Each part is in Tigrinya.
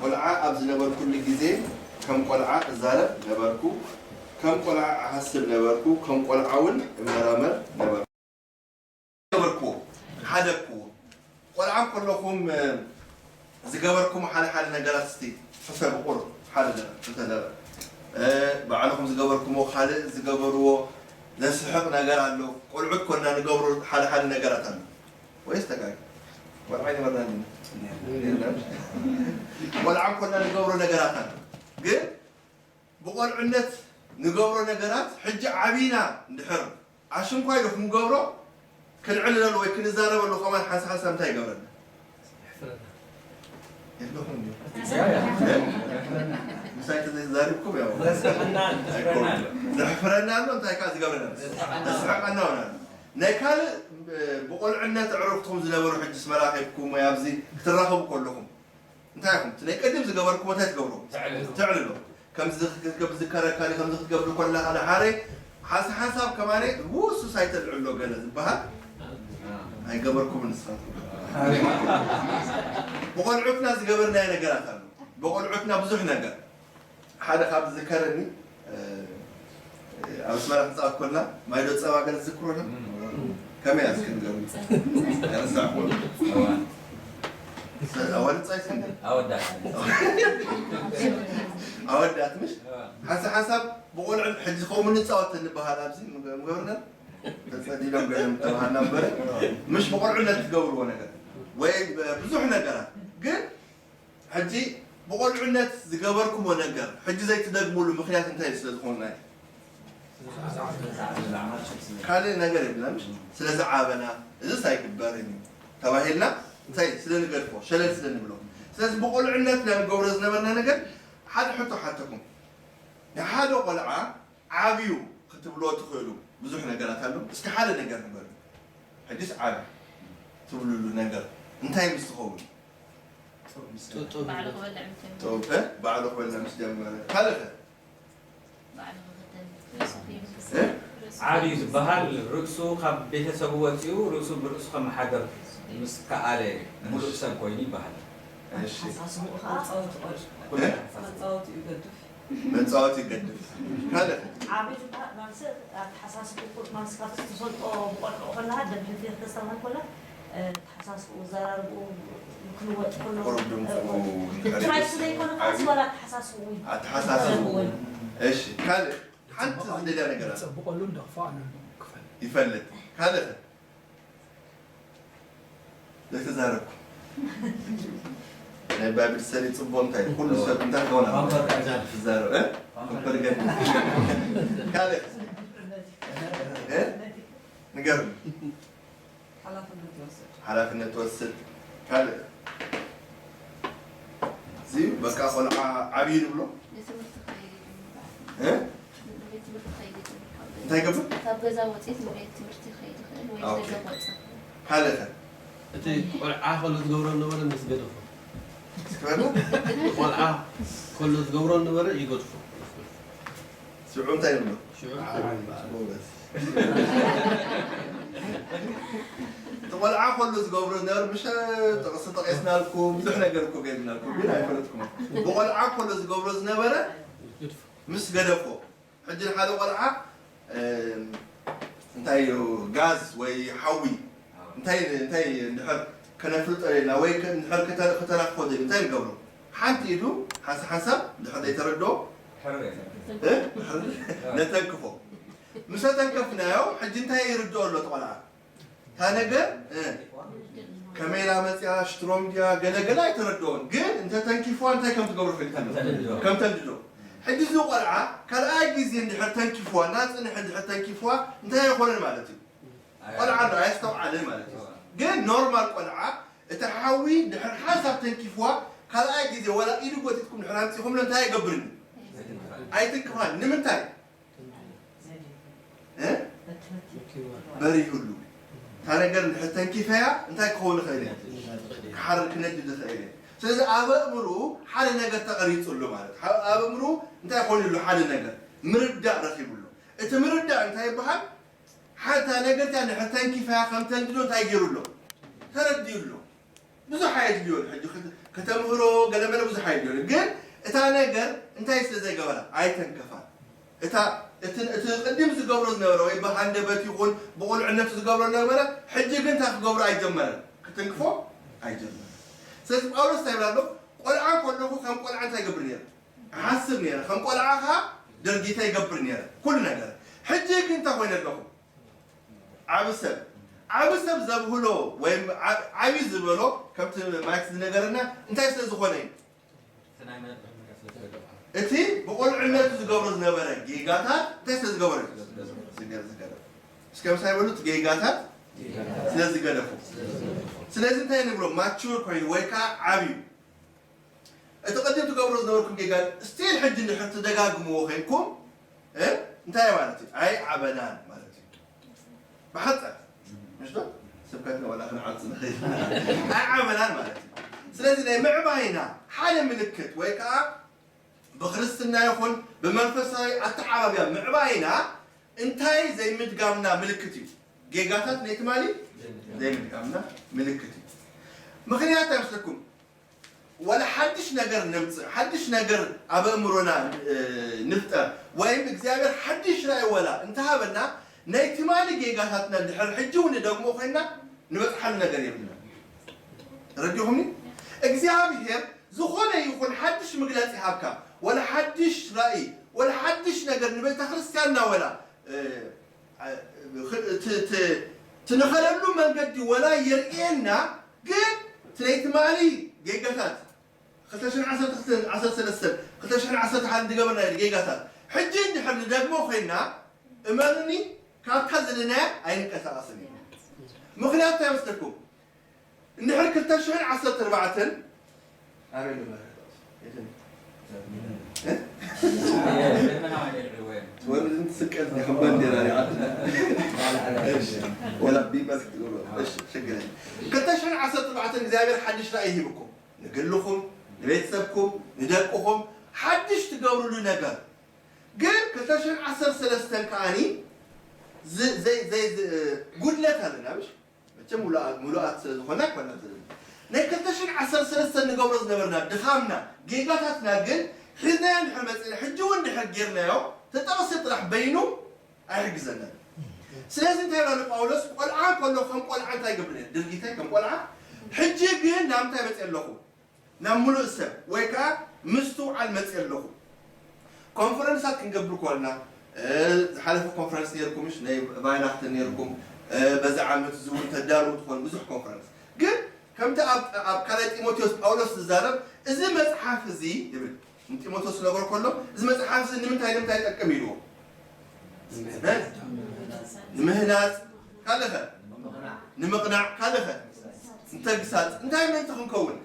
ቆልዓ ኣብ ዝነበርኩሉ ግዜ ከም ቆልዓ እዛረብ ነበርኩ፣ ከም ቆልዓ እሓስብ ነበርኩ፣ ከም ቆልዓ እውን እመራመር ነበርኩ። ገበርኩዎ፣ ሓደግኩዎ። ቆልዓ ከለኹም፣ እ፣ ዝገበርኩሞ ሓደ ሓደ ነገራት እስቲ ሕሰቡ። ቁሩብ ሓደ ነገር፣ ክልተ ነገር፣ እ፣ ባዕልኹም ዝገበርኩሞ፣ ካልእ ዝገበርዎ ዘስሕቕ ነገር ኣሎ። ቆልዑት ኮና ንገብሮ ሓደ ሓደ ነገራት ኣሎ። ወይስ ተጋጊ? ቆልዓ ይነበርና እንዲ? ቆልዓ ኮና ንገብሮ ነገራት ኣሎ። ግን ብቆልዕነት ንገብሮ ነገራት ሕጂ ዓቢና እንድሕር ኣሽንኳይ ዶ ክንገብሮ፣ ክንዕልለሉ ወይ ክንዛረበሉ ከማን ሓንሳ ሓንሳብ እንታይ ይገብረና? የለኹም ድዩ? ምሳይ ተዘይዛሪብኩም ያው ዘስሕቐና፣ ኣይኮኑን። ዘስሕቐና። ዘሕፍረና ኣሎ፣ እንታይ ከኣ ዝገብረና? ዘስሕቐና። ዘስሕቐና እውን ኣሎ። ናይ ካልእ፣ እ፣ ብቆልዕነት ኣዕሩኽትኹም ዝነበሩ ሕጂ ስመራ ከይድኩም ወይ ኣብዚ ክትራኸቡ ከለኹም እንታይ ኢኹም? እቲ ናይ ቀደም ዝገበርኩሞ እንታይ ትገብሩ? ተዕልሎ። ተዕልሎ። ከምዚ ክ-፣ ከምዚ ከረካኒ፣ ከምዚ ክትገብሪ ከለኻ ደሓረ ሓንሳ ሓንሳብ ከማነ ውሱስ ኣይተልዕሎ ገለ ዝበሃል ኣይገበርኩምን ንስኻትኩም። ብቆልዑትና ዝገበርናዮ ነገራት ኣሎ። ብቆልዑትና ብዙሕ ነገር። ሓደ ካብ ዝዝከረኒ፣ እ፣ ኣብ ኣስመራ ክንጻወት ኮልና፣ ማይ ዶ ጸባ ገለ ትዝክሮ ዶ? እም። ከመይ እያ እስኪ ንገሩኒ። ኣይረሳዕኩዎን። ጸባ። ኣዋልድ ጻይት እንዴ? ኣወዳት። ኣወዳት ምሽ? ኣዋ። ሓንሳብ ሓንሳብ ብቆልዑ ሕጂ ከምኡ ንጻወት እንበሃል ኣብዚ ምገ-፣ ምገብርና? ተጸዲሎም ገለ ምተባሃልና እምበር፣ ምሽ ብቆልዑነት ትገብርዎ ነገር። ወይ ብ-፣ ብዙሕ ነገራት። ግን ሕጂ ብቆልዑነት ዝገበርኩሞ ነገር ሕጂ ዘይትደግምሉ ምኽንያት እንታይ እዩ? ስለ ዝኾነ ናይ ካልእ ነገር የብልና፣ ምሽ? ስለ ዝዓበና እዚስ ኣይግበርን እዩ ተባሂልና እንታይ ስለ ንገድፎ፣ ሸለል ስለ ንብሎ። ስለዚ ብቆልዕነትና ንገብሮ ዝነበርና ነገር፣ ሓደ ሕቶ ሓተኩም። ንሓደ ቆልዓ ዓብዩ ክትብሎ ትኽእሉ ብዙሕ ነገራት ኣሎ። እስኪ ሓደ ነገር ንበሉ። ሕጂስ ዓቢ ትብሉሉ ነገር እንታይ ምስ ትኸውን? ጡብ ምስ ጡብ ባዕሉ ክበልዕ ምስ ጀመረ። ጡብ፣ እ? ባዕሉ ክበልዕ ምስ ጀመረ። ካልእ ከ? ባዕሉ ክኽደን ርእሱ ከይምስል። እ? ዓብዩ ዝበሃል ርእሱ ካብ ቤተሰቡ ወፂኡ ርእሱ ብርእሱ ከመሓደር ምስ ከኣለ ሙሉእ ሰብ ኮይኑ ይበሃል። እሺ። ኣተሓሳስብኡ ከዓ መፃወቲ ቆልዑ። ኩሉ እ? ኣተሓሳስባ። መፃወቲ ይገድፍ። መፃወቲ ይገድፍ። ካልእ? ዓብዩ ዝበሃል ማለት ኣተሓሳስብኡ ኩሉ ማለት ካብቲ ትፈልጦ ብቆልዑ ከለካ ደም ሕልፊ ክተስተብሃል ከሎ፣ እ፣ ኣተሓሳስብኡ፣ ዘራርብኡ ክልወጥ ከሎ፣ ቁሩብ ድምፁ እ፣ ጥራይ ስለ ዘይኮነ ከዓ ዓብዩ ዝባላ ኣተሓሳስብኡ እዩ። ኣተሓሳስብኡ። እውን። እሺ፣ ካልእ ሓንቲ ዝደልያ ነገር ኣላ። ዘጸብቐሉን ዘኽፍኣሉን ክፈልጥ። ይፈልጥ። ካልእ ዘይተዛረብኩ። ናይ ባይብል ስተዲ ጽቡቕ እንታይ ኩሉ ሰብ እንታይ ክኸውን ኣለዎ? ኮንፈር ጋዛ። ትዛረብ፣ እ? ኮንፈር ጋዛ። ካልእ? እ? ንገሩኒ። ሓላፍነት ይወስድ። ሓላፍነት ትወስድ። ካልእ? እዚ በቃ ቆልዓ ዓብዩ ንብሎ? ንትምህርቲ ከይድ ይባል። እ? ንቤት ትምህርቲ ከይድ ይባል። እንታይ ይገብር? ካብ ገዛ ወፂኡ ንቤት ትምህርቲ ከይድ ይኽእል ወይ ኦኬ። ደገ ክወፅእ። ካልእ ከ? እቲ ቆልዓ ከሎ ዝገብሮ ዝነበረ ምስ ገደፎ። እስኪ በሉ። ቆልዓ ከሎ ዝገብሮ ዝነበረ ይገድፎ። ሽዑ እንታይ ንብሎ? ሽዑ ጎበዝ። እቲ ቆልዓ ከሎ ዝገብሮ ዝነበረ፣ ምሽ ጥቕሲ ጠቒስናልኩም፣ ብዙሕ ነገር እኮ ገይርናልኩም፣ ግን ኣይፈለጥኩምን። ብቆልዓ ከሎ ዝገብሮ ዝነበረ ምስ ገደፎ። ሕጂ ንሓደ ቆልዓ፣ እም፣ እንታይ እዩ፣ ጋዝ ወይ ሓዊ፣ እንታይ፣ እንታይ እንድሕር ከነፍልጦ ደሊና ወይ ከ-፣ እንድሕር ከተ-፣ ከተናፍኾ ደሊና፣ እንታይ ንገብሮ? ሓንቲ ኢዱ ሓንሳ-፣ ሓንሳብ እንድሕር ዘይተረድኦ፣ ሕርር የለን። እ? ሕርር ነተንክፎ። ምስ ኣተንከፍናዮ፣ ሕጂ እንታይ ይርድኦ ኣሎ እቲ ቆልዓ? እታ ነገር፣ እ፣ ከመይ ኢላ መጽያ፣ ስትሮንግ ድያ፣ ገለ ገለ ኣይተረድኦን። ግን እንተ ተንኪፍዋ እንታይ ከም ትገብሮ ፈሊጣ። ከም ተንድዶ። ከም ተንድዶ። ሕጂ እዚ ቆልዓ ካልኣይ ግዜ እንድሕር ተንኪፍዋ፣ እናጽንሐ እንድሕር ተንኪፍዋ፣ እንታይ ኣይኾነን ማለት እዩ። ኣይ፣ ቆልዓ ኣሎ፣ ኣየስተውዓለን ማለት እዩ። ኣይ። ግን ኖርማል ቆልዓ፣ እቲ ሓዊ እንድሕር ሓንሳብ ተንኪፍዋ፣ ካልኣይ ግዜ ወላ ኢዱ ጎቲትኩም እንድሕር ኣምጺኹምሎ እንታይ ኣይገብርን እዩ። ኣይትንክፋን። ኣይትንክፋን። ንምንታይ? እ? በሪሁሉ። እታ ነገር እንድሕር ተንኪፈያ እንታይ ክኸውን ይኽእል እዩ? ክሓርር ክነድድ ይኽእል እዩ። ስለዚ ኣብ ኣእምሩ ሓደ ነገር ተቐሪጹ ኣሎ ማለት። ኣብ ኣእምሩ እንታይ ኮይኑ ኣሎ? ሓደ ነገር ምርዳእ ረኺቡ ኣሎ። እቲ ምርዳእ እንታይ ይበሃል? ሓንታ ነገር እታ እንድሕር ተንኪፈያ ከም ተንድዶ እንታይ ገይሩ ኣሎ? ተረዲኡ ኣሎ። ብዙሕ ኣየድልዮን። ሕጂ ክት- ከተምህሮ ገለመለ ብዙሕ ኣየድልዮን። ግን እታ ነገር እንታይ ስለ ዘይገበራ ኣይተንከፋን። እታ እቲ እቲ ቅድም ዝገብሮ ዝነበረ ወይ ብሃንደበት ይኹን ብቑልዕነቱ ዝገብሮ ነበረ፣ ሕጂ ግን እንታይ ክገብሮ ኣይጀመረን፣ ክትንክፎ ኣይጀመረን። ስለዚ ጳውሎስ እንታይ ይብል ኣሎ? ቆልዓ ከለኹ ከም ቆልዓ እንታይ ይገብር ነይረ? እሓስብ ነይረ፣ ከም ቆልዓ ኸዓ ድርጊተ ይገብር ነይረ፣ ኩሉ ነገር። ሕጂ ግን እንታይ ኮይነ ኣለኹ? ዓቢ ሰብ ዓቢ ሰብ ዘብህሎ ወይም ዓቢ ዝበሎ ከምቲ ማይክ ዝነገረና እንታይ ስለ ዝኾነ እዩ? እቲ ብቆልዕነቱ ዝገብሮ ዝነበረ ጌጋታት እንታይ ስለ ዝገበረ እዩ? እስከ ምሳይ በሉ፣ እቲ ጌጋታት ስለ ዝገደፉ። ስለዚ እንታይ ንብሎ? ማቹር ኮይኑ ወይ ከዓ ዓብዩ። እቲ ቅድም ትገብሮ ዝነበርኩም ጌጋ ስቲል ሕጂ እንድሕር ትደጋግምዎ ኮይንኩም እንታይ ማለት እዩ? ኣይ ዓበናን ማለት እዩ። ብሓፃር ምሽቶ ስብከትና ዋላ ክንዓፅ ንኽእል ኣይ ዓበናን ማለት እዩ። ስለዚ ናይ ምዕባይና ሓደ ምልክት ወይ ከዓ ብክርስትና ይኹን ብመንፈሳዊ ኣተዓባብያ ምዕባይና እንታይ ዘይምድጋምና ምልክት እዩ? ጌጋታት ናይ ትማሊ ዘይምድጋምና ምልክት እዩ። ምክንያት ኣይመስለኩም? ወላ ሓድሽ ነገር ነምፅእ፣ ሓድሽ ነገር ኣብ ኣእምሮና ንፍጠር፣ ወይም እግዚኣብሔር ሓድሽ ራእይ ወላ እንተሃበና ናይ ትማሊ ጌጋታትና እንድሕር ሕጂ እውን ንደግሞ ኮይና ንበፅሓሉ ነገር የብልና። ረዲኹምኒ? እግዚኣብሔር ዝኾነ ይኹን ሓድሽ ምግላፅ ይሃብካ፣ ወላ ሓድሽ ራእይ ወላ ሓድሽ ነገር ንቤተ ክርስቲያንና ወላ ትንኸደሉ መንገዲ ወላ የርእየና። ግን ትለይ ትማሊ ጌጋታት ክልተ ሽሕን ዓሰርተ ክልተን ዓሰርተ ሰለስተን ክልተ ሽሕን ዓሰርተ ሓደን ዝገበርና ጌጋታት ሕጂ እንድሕር ንደግሞ ኮይና እመኑኒ ካብታ ዘለናያ ኣይንቀሳቐስን እዩ። ምክንያቱ እንታይ መስለኩም? እንድሕር ክልተ ሽሕን ዓሰርተ ኣርባዕተን ኣበይ ነበረ? ወርድን ትስቀል ዲኹም ባንዴራ ሪዓትና ወላ ቢባ ክትገብሩ ሽግር። ክልተ ሽሕን ዓሰርተ ኣርባዕተን እግዚኣብሔር ሓድሽ ራእይ ሂብኩም ንግልኹም ንቤተሰብኩም ንደቅኹም ሓድሽ ትገብሩሉ ነገር። ግን ክልተ ሽሕን ዓሰርተ ሰለስተን ከዓኒ ጉድለት ኣለና ምሽ መቸም ሙሉኣት ሙሉኣት ስለ ዝኾና ኣይኮና ዘለና። ናይ ክልተ ሽሕን ዓሰርተ ሰለስተን ንገብሮ ዝነበርና ድኻምና ጌጋታትና ግን ሒዝናዮ እንድሕር መፂና ሕጂ እውን እንድሕር ጌርናዮ ተጠቕሲ ጥራሕ በይኑ ኣይሕግዘናን። ስለዚ እንታይ ይብላ ጳውሎስ ቆልዓ ከሎ ከም ቆልዓ እንታይ ገብር ድርጊተይ ከም ቆልዓ ሕጂ ግን ናብ እንታይ መፅእ ኣለኹ ናብ ምሉእ ሰብ ወይ ከዓ ምስትውዓል መፅእ ኣለኹ። ኮንፈረንሳት ክንገብር ኮልና ዝሓለፈ ኮንፈረንስ ነርኩም ሽ ናይ ቫይናክተ ነርኩም በዚ ዓመት እዚ እውን ተዳልዉ ትኾኑ ብዙሕ ኮንፈረንስ ግን ከምቲ ኣብ ካልኣይ ጢሞቴዎስ ጳውሎስ ዝዛረብ እዚ መፅሓፍ እዚ ይብል ንጢሞቴዎስ ዝነገሮ ከሎ እዚ መፅሓፍ እዚ ንምንታይ ንምንታይ ይጠቅም ኢልዎ ንምህናፅ ካልኸ ንምቕናዕ ካልኸ ንተግሳፅ እንታይ ምእንቲ ክንከውን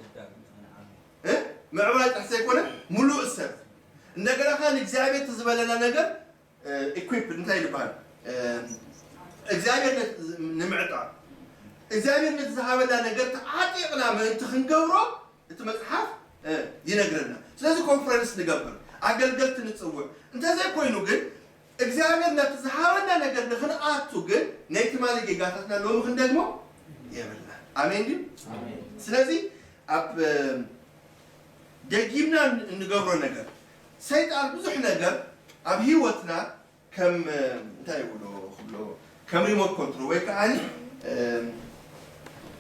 ምዕባይ ጥራሕ ዘይኮነ ሙሉእ ሰብ እንደገና ከዓ ንእግዚኣብሔር ዝበለና ነገር ኢኩፕ እንታይ ይበሃል እግዚኣብሔር ንምዕጣ እግዚኣብሔር ነቲ ዝሃበና ነገር ተዓጢቕና ምእንቲ ክንገብሮ እቲ መፅሓፍ ይነግረና ስለዚ ኮንፈረንስ ንገብር ኣገልገልቲ ንፅውዕ እንተዘይኮይኑ ግን እግዚኣብሔር ነቲ ዝሃበና ነገር ንክንኣቱ ግን ናይ ትማሊ ጌጋታትና ሎሚ ክንደግሞ የብልና ኣሜን ድዩ ስለዚ ኣብ ደጊምና እንገብሮ ነገር ሰይጣን ብዙሕ ነገር ኣብ ህይወትና ከም እንታይ ይብሎ ክብሎ ከም ሪሞት ኮንትሮል ወይ ከዓ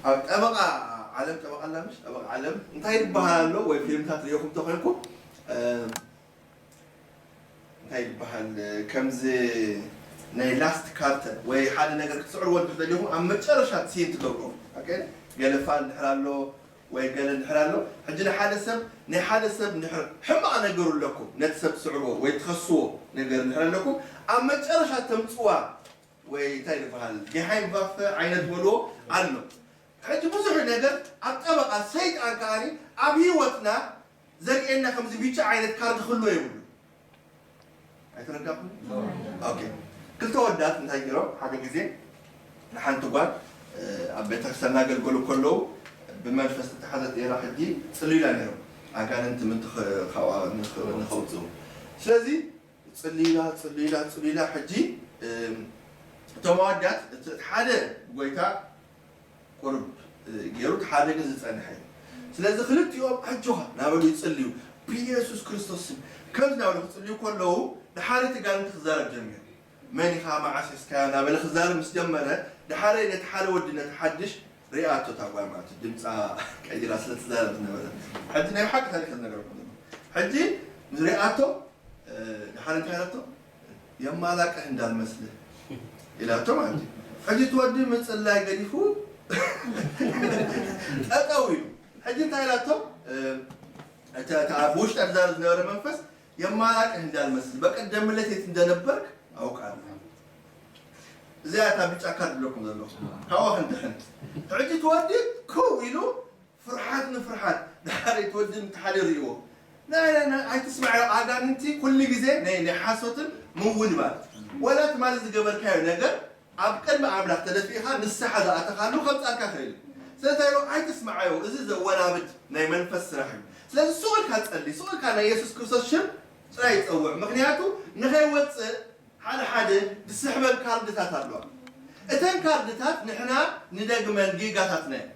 ኣብ ጠበቃ ዓለም ጠበቃ ኣላ ምሽ ጠበቃ ዓለም እንታይ ይበሃል ኣሎ ወይ ፊልምታት ሪኦኩም ተኮይንኩም እንታይ ይበሃል ከምዚ ናይ ላስት ካርተር ወይ ሓደ ነገር ክትስዕርዎ እንድሕር ደሊኹም ኣብ መጨረሻ ሲን ትገብሩ ገለ ፋል እንድሕር ኣሎ ወይ ገለ እንድሕር ኣሎ ሕጂ ንሓደ ሰብ ናይ ሓደ ሰብ እንድሕር ሕማቕ ነገሩ ኣለኩም ነቲ ሰብ ትስዕርዎ ወይ ትኸስዎ ነገር እንድሕር ኣለኩም ኣብ መጨረሻ ተምፅዋ ወይ እንታይ ዝበሃል ቢሃይንድ ባፈ ዓይነት በልዎ ኣሎ ሕጂ ብዙሕ ነገር ኣብ ጠበቃ ሰይጣን ከዓኒ ኣብ ህይወትና ዘርእየና ከምዚ ቢጫ ዓይነት ካርድ ክህልዎ የብሉ ኣይተረዳኹም ኦኬ ክልተ ወዳት እንታይ ገይሮም ሓደ ግዜ ንሓንቲ ጓል ኣብ ቤተክርስትያን እናገልገሉ ከለዉ ብመንፈስ ተተሓዘት ነራ ሕጂ ፅልዩላ ነይሮም ኣጋንንቲ ምንቲ ካብኣ ንኸውፅኡ ስለዚ ፅልዩላ ፅልዩላ ፅልዩላ ሕጂ እቶም ኣወዳት እቲ ሓደ ጎይታ ቁሩብ ገይሩ፣ እቲ ሓደ ግን ዝጸንሐ እዩ። ስለዚ ክልቲኦም ኣጆኻ እናበሉ ይጽልዩ። ብኢየሱስ ክርስቶስ ስም ከምዚ እናበሉ ክጽልዩ ከለዉ፣ ድሓር እቲ ጋንንቲ ክዛረብ ጀሚሩ። መን ኢኻ፣ መዓስ ሒዝካዮ እናበለ ክዛረብ ምስ ጀመረ፣ ድሓረይ ነቲ ሓደ ወዲ፣ ነቲ ሓድሽ ሪኣቶ እታ ጓል ማለት እዩ። ድምጻ ቀይራ ስለ ትዛረብ ዝነበረ። ሕጂ ናይ ብሓቂ ታሪኽ ዝነገረኩም ዘሎ። ሕጂ ምስ ሪኣቶ፣ እ፣ ድሓር እንታይ ኢላቶ? የማላቀህ እንዳልመስልህ ኢላቶ ማለት እዩ። ሕጂ እቲ ወዲ ምጽላይ ገዲፉ ጠጠው ኢሉ። ሕጂ እንታይ ኢላቶ? እ፣ እታ፣ እታ ኣብ ውሽጣ ትዛረብ ዝነበረ መንፈስ የማላቀህ እንዳልመስልህ፣ በቀደም ዕለት የት እንደነበርክ ኣውቃለሁ። እዚኣ እታ ብጫ ካርድ ዝብለኩም ዘለኹ። ካብኣ ክንድሕን። ሕጂ እቲ ወዲ ክው ኢሉ ፍርሓት ንፍርሓት። ድሓር እቲ ወዲ እቲ ሓደ ርእይዎ። ናይ፣ ናይ፣ ናይ፣ ኣይትስማዕ፣ ኣጋንንቲ ኩሉ ግዜ ናይ፣ ናይ ሓሶትን ምውንባል። ወላ ትማሊ ዝገበርካዮ ነገር ኣብ ቅድሚ ኣምላኽ ተደፊእኻ ንስሓ ዝኣተኻሉ ከምጻልካ ይኽእል እዩ። ስለዚ እንታይ ኢሉ? ኣይትስምዓዮ፣ እዚ ዘወናብድ ናይ መንፈስ ስራሕ እዩ። ስለዚ ስቕ ኢልካ ጸሊ፣ ስቕ ኢልካ ናይ የሱስ ክርስቶስ ሽም ጥራይ ጸውዕ። ምኽንያቱ ንኸይወጽእ ሓደ ሓደ ዝስሕበን ካርድታት ኣለዋ። እተን ካርድታት ንሕና ንደግመን ጌጋታትና እየን።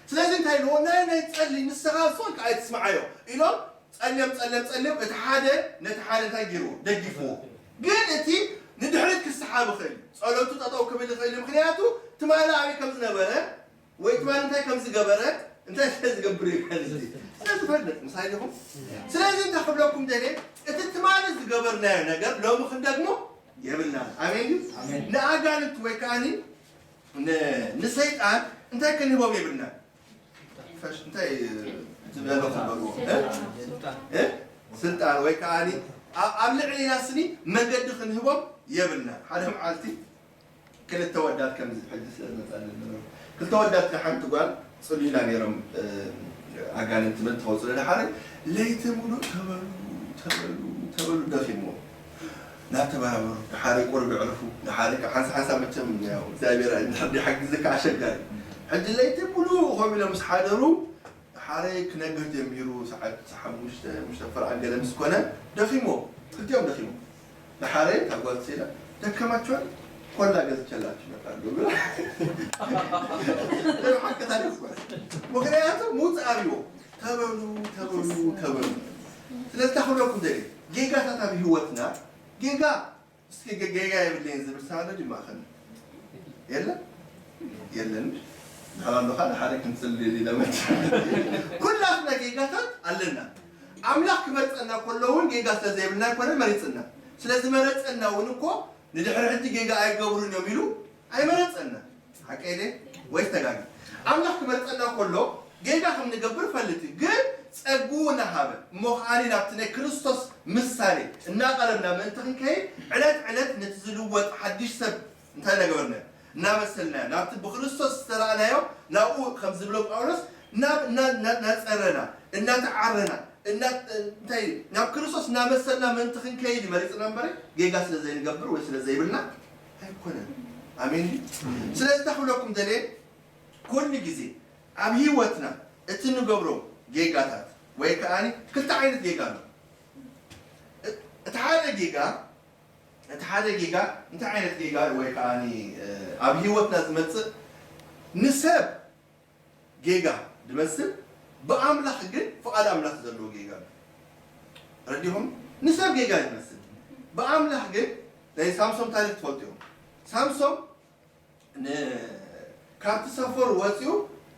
ስለዚ እንታይ ኢልዎ? ናይ፣ ናይ ጸሊ፣ ንስኻ ስቕ ኢልካ ኣይትስምዓዮ ኢሎም ጸልዮም፣ ጸልዮም፣ ጸልዮም፣ እቲ ሓደ ነቲ ሓደ እንታይ ገይርዎ? ደጊፍዎ። ግን እቲ ንድሕሪት ክሰሓብ ይኽእል እዩ። ጸሎቱ ጠጠው ክብል ይኽእል እዩ። ምኽንያቱ ትማሊ ኣበይ ከም ዝነበረ ወይ ትማሊ እንታይ ከም ዝገበረ፣ እንታይ ስለ ዝገብር እዩ ይኽእል እዩ። ስለ ዝፈልጥ፣ ምሳይ ዲኹም? ስለዚ እንታይ ክብለኩም ደልየ፣ እቲ ትማሊ ዝገበርናዮ ነገር ሎሚ ክንደግሞ የብልናን። ኣሜን እዩ? ኣሜን። ንኣጋንንት ወይ ከኣኒ ን-፣ ንሰይጣን እንታይ ክንህቦም የብልናን። ፈሽ-፣ እንታይ ዝበሎ ክበልዎ? እ? እ? ስልጣን ወይ ከኣኒ ኣብ፣ ኣብ ልዕሊና ስኒ መገዲ ክንህቦም የብልና። ሓደ መዓልቲ ክልተ ወዳት ከምዚ ሕጂ ስለ ዝመጻኒ ዝነበሩ፣ ክልተ ወዳት ሓንቲ ጓል ጽሉይ ኢላ ነይሮም፣ እ፣ ኣጋንንቲ መን ተኸውጽሉ ድሓረ ለይቲ ሙሉእ ተበሉ፣ ተበሉ፣ ተበሉ ደኺምዎም። እናተበራበሩ፣ ድሓረ ቁሩብ የዕርፉ፣ ድሓረ ከ ሓንሳ ሓንሳ መቸም ያው እግዚኣብሔር እንድሕር ዘይሓግዝካ ኣሸጋሪ። ሕጂ ለይቲ ሙሉእ ኮፍ ኢሎም ምስ ሓደሩ፣ ድሓረ ክነግህ ጀሚሩ፣ ሰዓት ሓሙሽተ፣ ሓሙሽተ ፍርቓ ገለ ምስ ኮነ፣ ደኺምዎም፣ ክልቲኦም ደኺሞም። ድሓረ እታ ጓል ተሰኢላ፣ ደከማችኋል? ኮላ ገዝቼላችሁ እመጣለሁ ብላ። ናይ ሓቂ ታሪኽ እኮ። ምኽንያቱ ምውጻእ ኣብይዎ። ተበሉ፣ ተበሉ፣ ተበሉ። ስለዚ እንታይ ክብለኩም ደልየ፣ ጌጋታት ኣብ ህይወትና፣ ጌጋ፣ እስኪ ገ-፣ ጌጋ የብለይን ዝብል ሰብ ኣሎ ድዩ ማእኸል? የለን? የለን። ድሓር ኣለኻ፣ ድሓር ክንጽልየሉ ኢና መቸም። ኩላትና ጌጋታት ኣለና። ኣምላኽ ክመርጸና ከሎ እውን ጌጋ ስለ ዘይብልና ኣይኮነን መሪጽና። ስለ ዝመረጸና እውን እኮ ንድሕሪ ሕጂ ጌጋ ኣይገብሩን እዮም ኢሉ ኣይመረጸና። ሓቀይ ድየ ወይስ ተጋግየ? ኣምላኽ ክመርጸና ከሎ ጌጋ ከም ንገብር ፈልጥ እዩ። ግን ጸግኡ እናሃበ እሞ ከኣኒ ናብቲ ናይ ክርስቶስ ምሳሌ እናቐረብና ምእንቲ ክንከይድ ዕለት ዕለት ነቲ ዝልወጥ ሓድሽ ሰብ እንታይ እናገበርናዮ? እናመሰልናዮ። ናብቲ ብክርስቶስ ዝተረኣናዮ ናብኡ ከም ዝብሎ ጳውሎስ ናብ፣ እና-፣ እና-፣ እናጸረና፣ እናተዓረና፣ እና-፣ እንታይ፣ ናብ ክርስቶስ እናመሰልና ምእንቲ ክንከይድ መሪጽና እምበር ጌጋ ስለ ዘይንገብር ወይ ስለ ዘይብልና ኣይኮነን። ኣሜን ድዩ? ስለዚ እንታይ ክብለኩም ደልየ፣ ኩሉ ግዜ ኣብ ህይወትና እቲ ንገብሮ ጌጋታት ወይ ከኣኒ ክልተ ዓይነት ጌጋ ኣሎ። እ-፣ እቲ ሓደ ጌጋ፣ እቲ ሓደ ጌጋ እንታይ ዓይነት ጌጋ ወይ ከኣኒ፣ እ፣ ኣብ ህይወትና ዝመጽእ ንሰብ ጌጋ ዝመስል ብኣምላኽ ግን ፍቓድ ኣምላኽ ዘለዎ ጌጋ ኣሎ። ረዲኹም? ንሰብ ጌጋ ይመስል ብኣምላኽ ግን ናይ ሳምሶም ታሪኽ ትፈልጡ እዮም። ሳምሶም ን-፣ ካብቲ ሰፈር ወፂኡ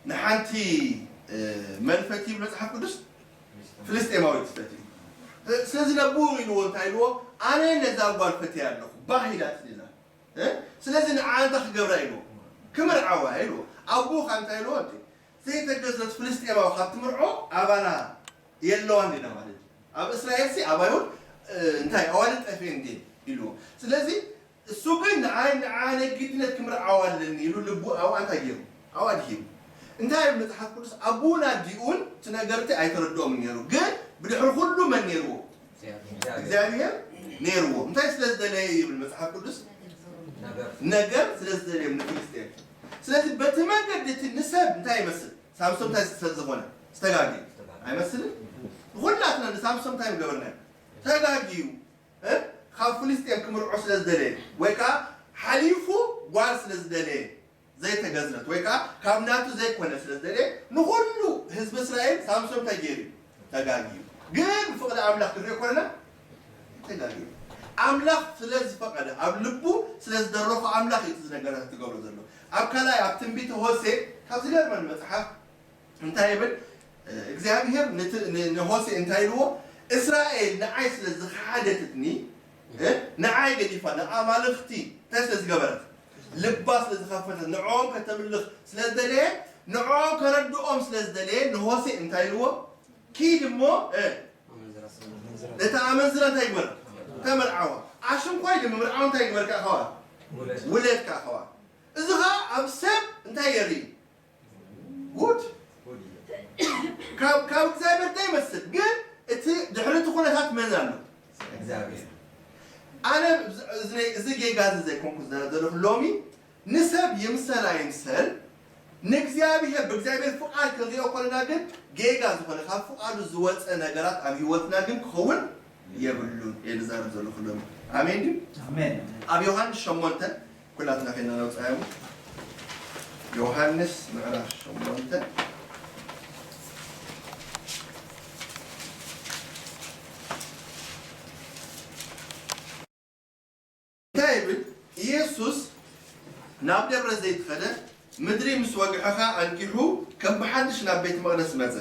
ንሓንቲ፣ እ፣ መን ፈትዩ ይብል መፅሓፍ ቅዱስ? ፍልስጤማዊት ፈትዩ። እ፣ ስለዚ ነብኡ ኢልዎ እንታይ ኢልዎ? ኣነ ነዛ ጓል ፈትያ ኣለኹ፣ ባህ ኢላትኒ ኢላ። እ፣ ስለዚ ንዓ እንታይ ክገብራ ኢልዎ? ክምርዓዋ ኢልዎ። ኣቦኡ ከዓ እንታይ ኢልዎ? እንዴ፣ ዘይተገዝረት ፍልስጤማዊ ካብ ትምርዖ ኣባና የለዋን ዲና ማለት እዩ። ኣብ እስራኤል ሲ ኣብ ኣይሁድ፣ እ፣ እንታይ ኣዋልድ ጠፊኤን እንዴ ኢልዎ። ስለዚ እሱ ግን ንዓይ፣ ንዓ ናይ ግድነት ክምርዓዋ ኣለኒ ኢሉ ልቡ ኣብኣ እንታይ ገይሩ? ኣብኣ ድሂቡ። እንታይ ይብል መጽሓፍ ቅዱስ? ኣቦኡን ኣዲኡን እቲ ነገር እቲ ኣይተረድኦምን ነይሩ። ግን ብድሕሪ ኩሉ መን ነይርዎ? እግዚኣብሔር። እግዚኣብሔር ነይርዎ። እንታይ ስለ ዝደለየ ይብል መጽሓፍ ቅዱስ? ነገር። ነገር ስለ ዝደለየ ንፍልስጤም። ስለዚ በቲ መንገዲ እቲ ንሰብ እንታይ ይመስል? ሳምሶም እንታይ ስለ ዝኾነ? ዝተጋግዩ። ዝተጋግዩ። ኣይመስልን? ንኹላትና ንሳምሶም እንታይ ምገበርናዮ? ተጋግዩ። እ? ካብ ፍልስጤም ክምርዖ ስለ ዝደለየ፣ ወይ ከዓ ሓሊፉ ጓል ስለ ዝደለየ፣ እዛ ዘይተገዝረት ወይ ከዓ ካብ ናቱ ዘይኮነ ስለ ዝደለየ ንኹሉ ህዝቢ እስራኤል ሳምሶን እንታይ ገይሩ እዩ? ተጋግዩ። ግን ብፍቕዲ ኣምላኽ ክንሪኦ ኮለና ተጋግዩ። ኣምላኽ ስለ ዝፈቐደ ኣብ ልቡ ስለ ዝደረኾ ኣምላኽ እዩ እቲ ነገራት ትገብሮ ዘሎ። ኣብ ካልኣይ ኣብ ትንቢተ ሆሴ ካብ ዝገርመን መጽሓፍ እንታይ ይብል? እግዚኣብሔር ንቲ- ን- ንሆሴ እንታይ ኢልዎ? እስራኤል ንዓይ ስለ ዝኸሓደትኒ፣ እ፣ ንዓይ ገዲፋ ንኣማልኽቲ እንታይ ስለ ዝገበረት? ልባ ስለ ዝኸፈተት፣ ንዕኦም ከተምልኽ ስለ ዝደለየ፣ ንዕኦም ከረድኦም ስለ ዝደለየ ንሆሴ እንታይ ኢልዎ? ኪድ እሞ፣ እ፣ ነታ ኣመንዝራ እንታይ ግበር? ተመርዓዋ። ኣሽንኳይ ንምምርዓው እንታይ ግበር? ከኣ ኸዋ ውለድ ከኣ ኸዋ። እዚ ኸኣ ኣብ ሰብ እንታይ የርኢ? ጉድ። ካብ ካብ እግዚኣብሔር እንታይ ይመስል? ግን እቲ ድሕሪ እቲ ኩነታት መን ኣሎ? እግዚኣብሔር። ኣነ እዚ ጌጋ እዚ ዘይኮንኩ ዘለኹ ሎሚ ንሰብ ይምሰል ኣይምሰል ንእግዚኣብሔር ብእግዚኣብሔር ፍቓድ ክንሪኦ ኮለና ግን ጌጋ ዝኾነ ካብ ፍቓዱ ዝወፀ ነገራት ኣብ ህይወትና ግን ክኸውን የብሉን። እየ ዝዛረብ ዘለኹ ሎሚ። ኣሜን ድዩ? ኣሜን። ኣብ ዮሃንስ ሸሞንተ ኩላትና ኸይና ነውፃዮም። ዮሃንስ ምዕራፍ ሸሞንተ እንታይ ይብል? ኢየሱስ ናብ ደብረ ዘይት ኸደ፣ ምድሪ ምስ ወግሐ ኸኣ ኣንጊሑ ከም ብሓድሽ ናብ ቤት መቕደስ መጸ።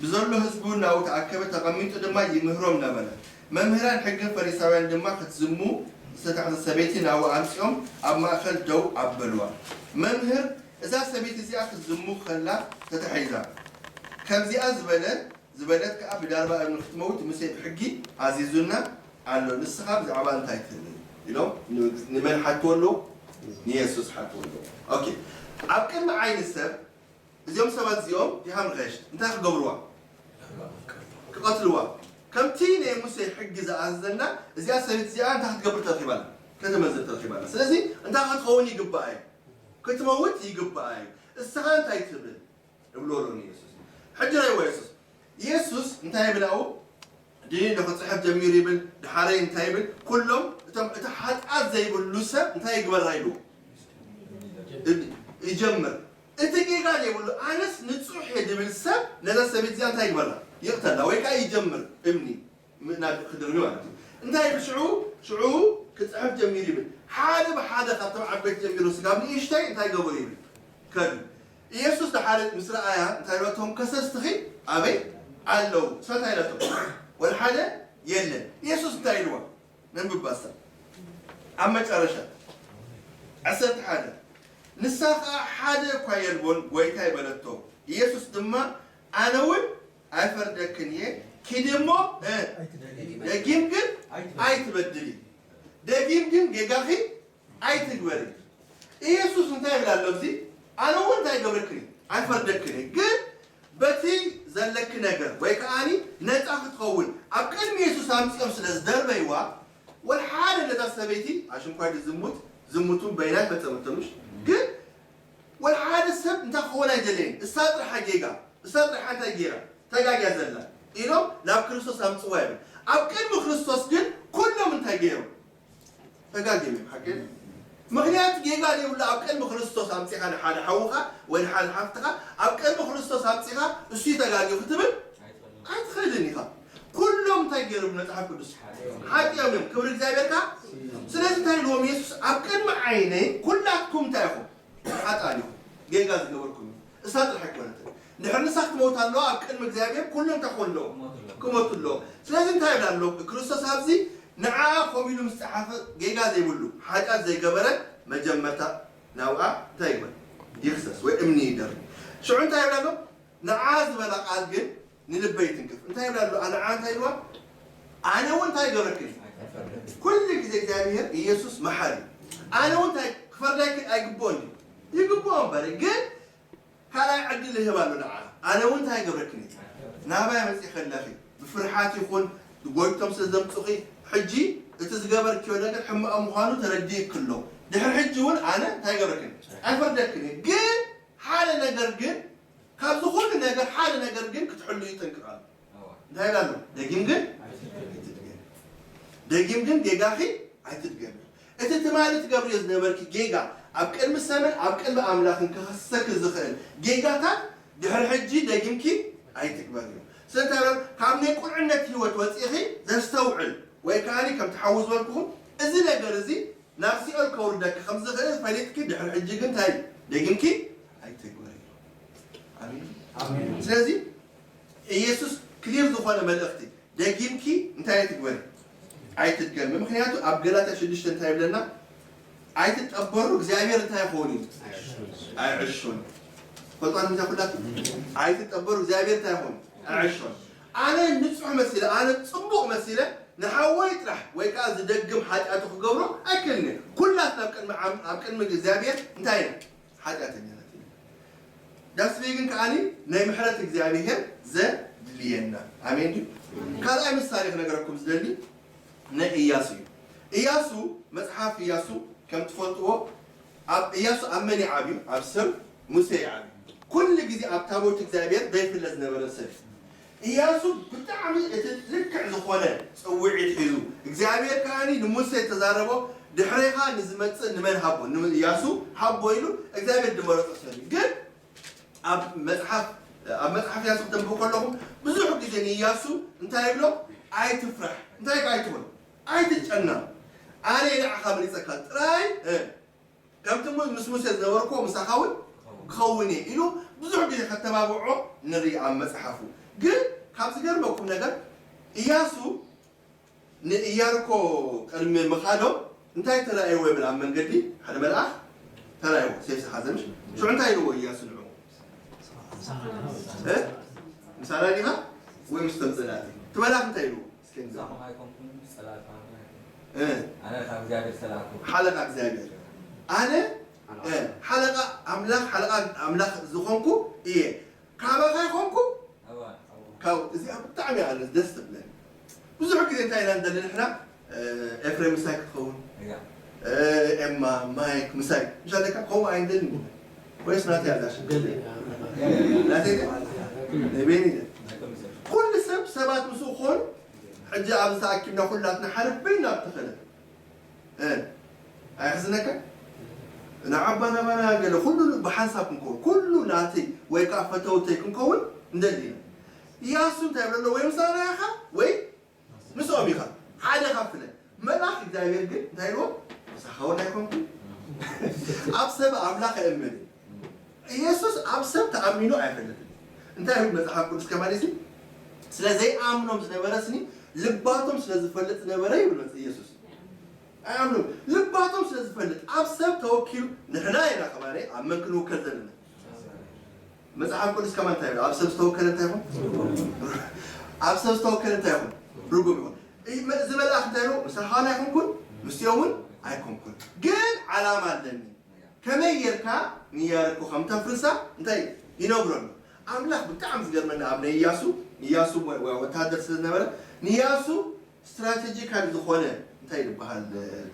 ብዘሎ ህዝቢ እውን ናብኡ ተኣከበ፣ ተቐሚጡ ድማ ይምህሮም ነበረ። መምህራን ሕግን ፈሪሳውያን ድማ ክትዝሙ ዝተታሕዘ ሰበይቲ ናብኡ ኣምጺኦም ኣብ ማእከል ደው ኣበልዋ። መምህር፣ እዛ ሰበይቲ እዚኣ ክትዝሙ ከላ ተታሒዛ። ከምዚኣ ዝበለ ዝበለት ከኣ ብዳርባ እምኒ ክትመውት ሙሴ ብሕጊ ኣዚዙና ኣሎ። ንስኻ ብዛዕባ እንታይ ትብል? ኢሎም ንመን ሓትዎ ኣለዉ? ንየሱስ ሓትዎ ኣለዉ። ኦኬ። ኣብ ቅድሚ ዓይኒ ሰብ እዚኦም ሰባት እዚኦም ዲኻ ምኸሽት እንታይ ክገብርዋ? ክቐትልዋ። ከምቲ ናይ ሙሴ ሕጊ ዝኣዘዘና እዚኣ ሰበይቲ እዚኣ እንታይ ክትገብር ተረኺባላ? ከተመንዝር ተረኺባላ። ስለዚ እንታይ ክትኸውን ይግባኣ እዩ? ክትመውት ይግባኣ እዩ። እስኻ እንታይ ትብል? እብሎ ኣሎ ንየሱስ። ሕጂ ራይዎ የሱስ። የሱስ እንታይ ይብል ኣብኡ? ድኒ ዶ ክጽሕፍ ጀሚሩ ይብል፣ ድሓረይ እንታይ ይብል? ኩሎም እቶም እቲ ሓጢኣት ዘይብሉ ሰብ እንታይ ይግበራ ኢልዎ? ይጀምር። እቲ ጌጋ ዘይብሉ ኣነስ ንጹሕ እየ ድብል ሰብ ነዛ ሰበይቲ እዚኣ እንታይ ይግበራ? ይቕተላ ወይ ከዓ ይጀምር እምኒ ምእናድ ክድርቢ ማለት እዩ። እንታይ ይብል ሽዑ? ሽዑ ክጽሕፍ ጀሚሩ ይብል። ሓደ ብሓደ ካብቶም ዓበይቲ ጀሚሩ ስጋብ ንእሽተይ እንታይ ገበሩ ይብል? ከዱ። ኢየሱስ ድሓር ምስ ረኣያ እንታይ በለቶም? ከሰስትኺ ኣበይ ኣለዉ? እሳ እንታይ ኢላቶም? ወላ ሓደ የለን። ኢየሱስ እንታይ ኢልዋ? ነንብብ ኣሳ ኣብ መጨረሻ ዓሰርተ ሓደ ንሳ ኸኣ ሓደ እኳ የልቦን ጐይታይ በለቶ። ኢየሱስ ድማ ኣነ እውን ኣይፈርደክን እየ፣ ኪዲ እሞ እ፣ ደጊም ግን ኣይትበድሊ፣ ደጊም ግን ጌጋኺ ኣይትግበሪ። ኢየሱስ እንታይ ይብል ኣሎ ኣብዚ? ኣነ እውን እንታይ ይገብረክን እየ? ኣይፈርደክን እየ። ግን በቲ ዘለኪ ነገር ወይ ከዓኒ ነፃ ክትኸውን ኣብ ቅድሚ የሱስ ኣምፂኦም ስለ ዝደርበይዋ ወላ ሓደ ነታ ሰበይቲ ኣሽንኳይ ዝሙት ዝሙቱን በይና ኣይፈፀመቶምሽ። ግን ወላ ሓደ ሰብ እንታይ ክኸውን ኣይደለየን። እሳ ጥራሓ ጌጋ፣ እሳ ጥራሓ እንታይ ገይራ? ተጋግያ ዘላ ኢሎም ናብ ክርስቶስ ኣምፅዋ ይብል። ኣብ ቅድሚ ክርስቶስ ግን ኩሎም እንታይ ገይሮም? ተጋግዮም እዮም። ሓቂ ምክንያት ጌጋ ዘይብሉ ኣብ ቅድሚ ክርስቶስ ኣምፂኻ ንሓደ ሓውኻ ወይ ንሓደ ሓፍትኻ ኣብ ቅድሚ ክርስቶስ ኣምፂኻ እሱ ተጋግዩ ክትብል ኣይትኽእልን ኢኻ። ኩሎም እንታይ ገይሮም? መፅሓፍ ቅዱስ ሓጢኦም እዮም። ክብሪ እግዚኣብሔር ከ ስለዚ እንታይ ኢልዎም የሱስ? ኣብ ቅድሚ ዓይነይ ኩላትኩም እንታይ ኢኹም? ሓጣን ኢኹም። ጌጋ ዝገበርኩም እዩ። እሳ ጥራሕ ኣይኮነትን። ንድሕር ንሳ ክትመውት ኣለዋ ኣብ ቅድሚ እግዚኣብሔር ኩሎም እንታይ ክኾኑ ኣለዎም? ክሞቱ ኣለዎም። ስለዚ እንታይ ይብል ኣሎ ክርስቶስ ኣብዚ? ንዓ ከምኡ ኢሉ ምስ ጸሓፈ ጌጋ ዘይብሉ ሓጢኣት ዘይገበረ መጀመርታ ናብኣ እንታይ ይግበር? ይኽሰስ ወይ እምኒ ይደርብ። ሽዑ እንታይ ይብል ኣሎ? ንዓ ዝበላ ቃል ግን ንልበይ ትንክፍ። እንታይ ይብል ኣሎ? ንዓ እንታይ ኢልዋ? ኣነ እውን እንታይ ይገብረክን? ኩሉ ግዜ እግዚኣብሔር ኢየሱስ መሓሪ። ኣነ እውን እንታይ ክፈርዳይክን ኣይግብኦን እዩ። ይግብኦ እምበር ግን ካልኣይ ዕድል ይህብ ኣሎ ንዓ። ኣነ እውን እንታይ ይገብረክን እዩ? ናባይ መፂ ከለኺ ብፍርሓት ይኹን ጎይቶም ስለ ዘምፁኺ ሕጂ እቲ ዝገበርክዮ ነገር ሕማቕ ምዃኑ ተረዲእክ ኣሎ። ድሕሪ ሕጂ እውን ኣነ እንታይ ይገብረክን? ኣይፈርደክን እየ። ግን ሓደ ነገር ግን ካብዚ ኩሉ ነገር ሓደ ነገር ግን ክትሕሉ ይጠንቅቕ ኣሎ። እንታይ ኢላ ኣሎ? ደጊም ግን ኣይትድገሚ። ደጊም ግን ጌጋኺ ኣይትድገሚ። እቲ ትማሊ ትገብርዮ ዝነበርኪ ጌጋ ኣብ ቅድሚ ሰብን ኣብ ቅድሚ ኣምላኽን ክኸሰኪ ዝኽእል ጌጋታት ድሕሪ ሕጂ ደጊምኪ ኣይትግበርዮ። ስለዚ እንታይ ይብሎ? ካብ ናይ ቁልዕነት ህይወት ወጺእኺ ዘስተውዕል ወይ ከኣ ከምቲ ሓው ዝበልኩኹም እዚ ነገር እዚ ናብ ሲኦል ከውርደኪ ከም ዝኽእል ፈሊጥኪ ድሕሪ ሕጂ ግን እንታይ ደጊምኪ ኣይትግበርዮ። ኣሜን። ኣሜን። ስለዚ ኢየሱስ ክሊር ዝኾነ መልእኽቲ ደጊምኪ እንታይ ኣይትግበሪ ኣይትድገሚ። ምክንያቱ ኣብ ገላትያ ሽዱሽተ እንታይ ይብለና? ኣይትጠበሩ እግዚኣብሔር እንታይ ይኸውን እዩ ኣይዕሾን። ፈልጣን እንታይ ኩላቱ ኣይትጠበሩ እግዚኣብሔር እንታይ ይኸውን ኣይዕሾን። ኣነ ንጹሕ መሲለ ኣነ ጽቡቕ መሲለ ንሓወይ ጥራሕ ወይ ከዓ ዝደግም ሓጢኣቱ ክገብሮ ኣይክእልን እየ። ኩላትና ኣብ ቅድሚ ዓም- ኣብ ቅድሚ እግዚኣብሔር እንታይ ኢና ሓጢኣተኛታት ኢና። ዳስበይ ግን ከዓኒ ናይ ምሕረት እግዚኣብሔር ዘድልየና ኣሜን ድዩ? ካልኣይ ምሳሌ ክነገረኩም ዝደሊ ናይ ኢያሱ እዩ። ኢያሱ መጽሓፍ ኢያሱ ከም ትፈልጥዎ ኣብ ኢያሱ ኣብ መን ይዓብዩ? ኣብ ሰብ ሙሴ ይዓብዩ። ኩሉ ግዜ ኣብ ታቦት እግዚኣብሔር ዘይፍለ ዝነበረ ሰብ እዩ። ኢያሱ ብጣዕሚ እቲ ልክዕ ዝኾነ ጽውዒት ሒዙ እግዚኣብሔር ከዓኒ ንሙሴ ተዛረቦ ድሕሬኻ ንዝመጽእ ንመን ሃቦ ንኢያሱ ሃቦ ኢሉ እግዚኣብሔር ድመረጾ ሰብ እዩ። ግን ኣብ መጽሓፍ ኣብ መጽሓፍ ኢያሱ ክተንብቡ ከለኹም ብዙሕ ግዜ ንኢያሱ እንታይ ይብሎ? ኣይትፍራሕ እንታይ ከ ኣይትበል ኣይትጨነቕ ኣነ ንዓኻ መሪጸካ ጥራይ ከምቲ ምስ ሙሴ ዝነበርኩዎ ምሳኻ እውን ክኸውን እየ ኢሉ ብዙሕ ግዜ ከተባብዖ ንርኢ ኣብ መፅሓፉ። ግን ካብ ዝገርመኩም ነገር እያሱ ንእያሪኮ ቅድሚ ምኻዶም እንታይ ተራእይዎ ይብል ኣብ መንገዲ ሓደ መልኣኽ ተራእይዎ ሴፍ ዝሓዘ ምሽ ሽዑ እንታይ ኢልዎ እያሱ ንዑ ምሳና ዲኻ ወይ ምስቶም ፀላእቲ እቲ መልኣኽ እንታይ ኢልዎ እስኪ ንዛም ሓለቃ እግዚኣብሔር ኣነ ሓለቃ ኣምላኽ ሓለቃ ኣምላኽ ዝኾንኩ እየ ካባኻ ይኾንኩ ካብ እዚኣ ብጣዕሚ ኣነ ደስ ትብለኒ ብዙሕ ግዜ እንታይ ኢና ንደሊ ንሕና ኤፍሬም ምሳይ ክትኸውን ኤማ ማይክ ምሳይ ምሻለካ ከምኡ ኣይንደልን ወይስ ናተይ ኣላ ሽግር ናተይ ናይ ቤኒ ኩሉ ሰብ ሰባት ምስኡ ክኾኑ ሕጂ ኣብዚ ተኣኪብና ኩላትና ሓደ በይና ብተኸለ ኣይሕዝነካ ንዓባ ናባና ገለ ኩሉ ብሓንሳብ ክንከውን ኩሉ ናተይ ወይ ከዓ ፈተውተይ ክንከውን እንደሊ ኢና እያሱ እንታይ ብለሎ ወይ ምሳና ኢኻ ወይ ምስኦም ኢኻ ሓደ ካፍለ መልኣኽ እግዚኣብሔር ግን እንታይ ኢልዎ ምሳኻ እውን ኣይኮንኩን ኣብ ሰብ ኣምላኽ እእምን ኢየሱስ ኣብ ሰብ ተኣሚኑ ኣይፈልጥን እንታይ ይብል መጽሓፍ ቅዱስ ከማን ሲ ስለ ዘይኣምኖም ዝነበረ ስኒ ልባቶም ስለ ዝፈልጥ ዝነበረ ይብል መጽ ኢየሱስ ኣይኣምኖም ልባቶም ስለ ዝፈልጥ ኣብ ሰብ ተወኪሉ ንሕና ኢና ከማን ኣብ መን ክንውከል ዘለና መጽሓፍ ቅዱስ ከማን እንታይ ይብል ኣብ ሰብ ዝተወከለ እንታይ ይኹን ኣብ ሰብ ዝተወከለ እንታይ ይኹን ርጉም ይኹን እዚ መልኣኽ እንታይ ይብሎ ምሳኻ ኣይኮንኩን ምስቲኦምን ኣይኮንኩን ግን ዓላማ ኣለኒ ከመይ ጌርካ ንያርኮ ከም ተፍርሳ እንታይ ይነግረሉ ኣምላኽ ብጣዕሚ ዝገርመኒ ኣብ ናይ እያሱ እያሱ ወታደር ስለ ዝነበረ ንያሱ ስትራቴጂካል ዝኾነ እንታይ ይበሃል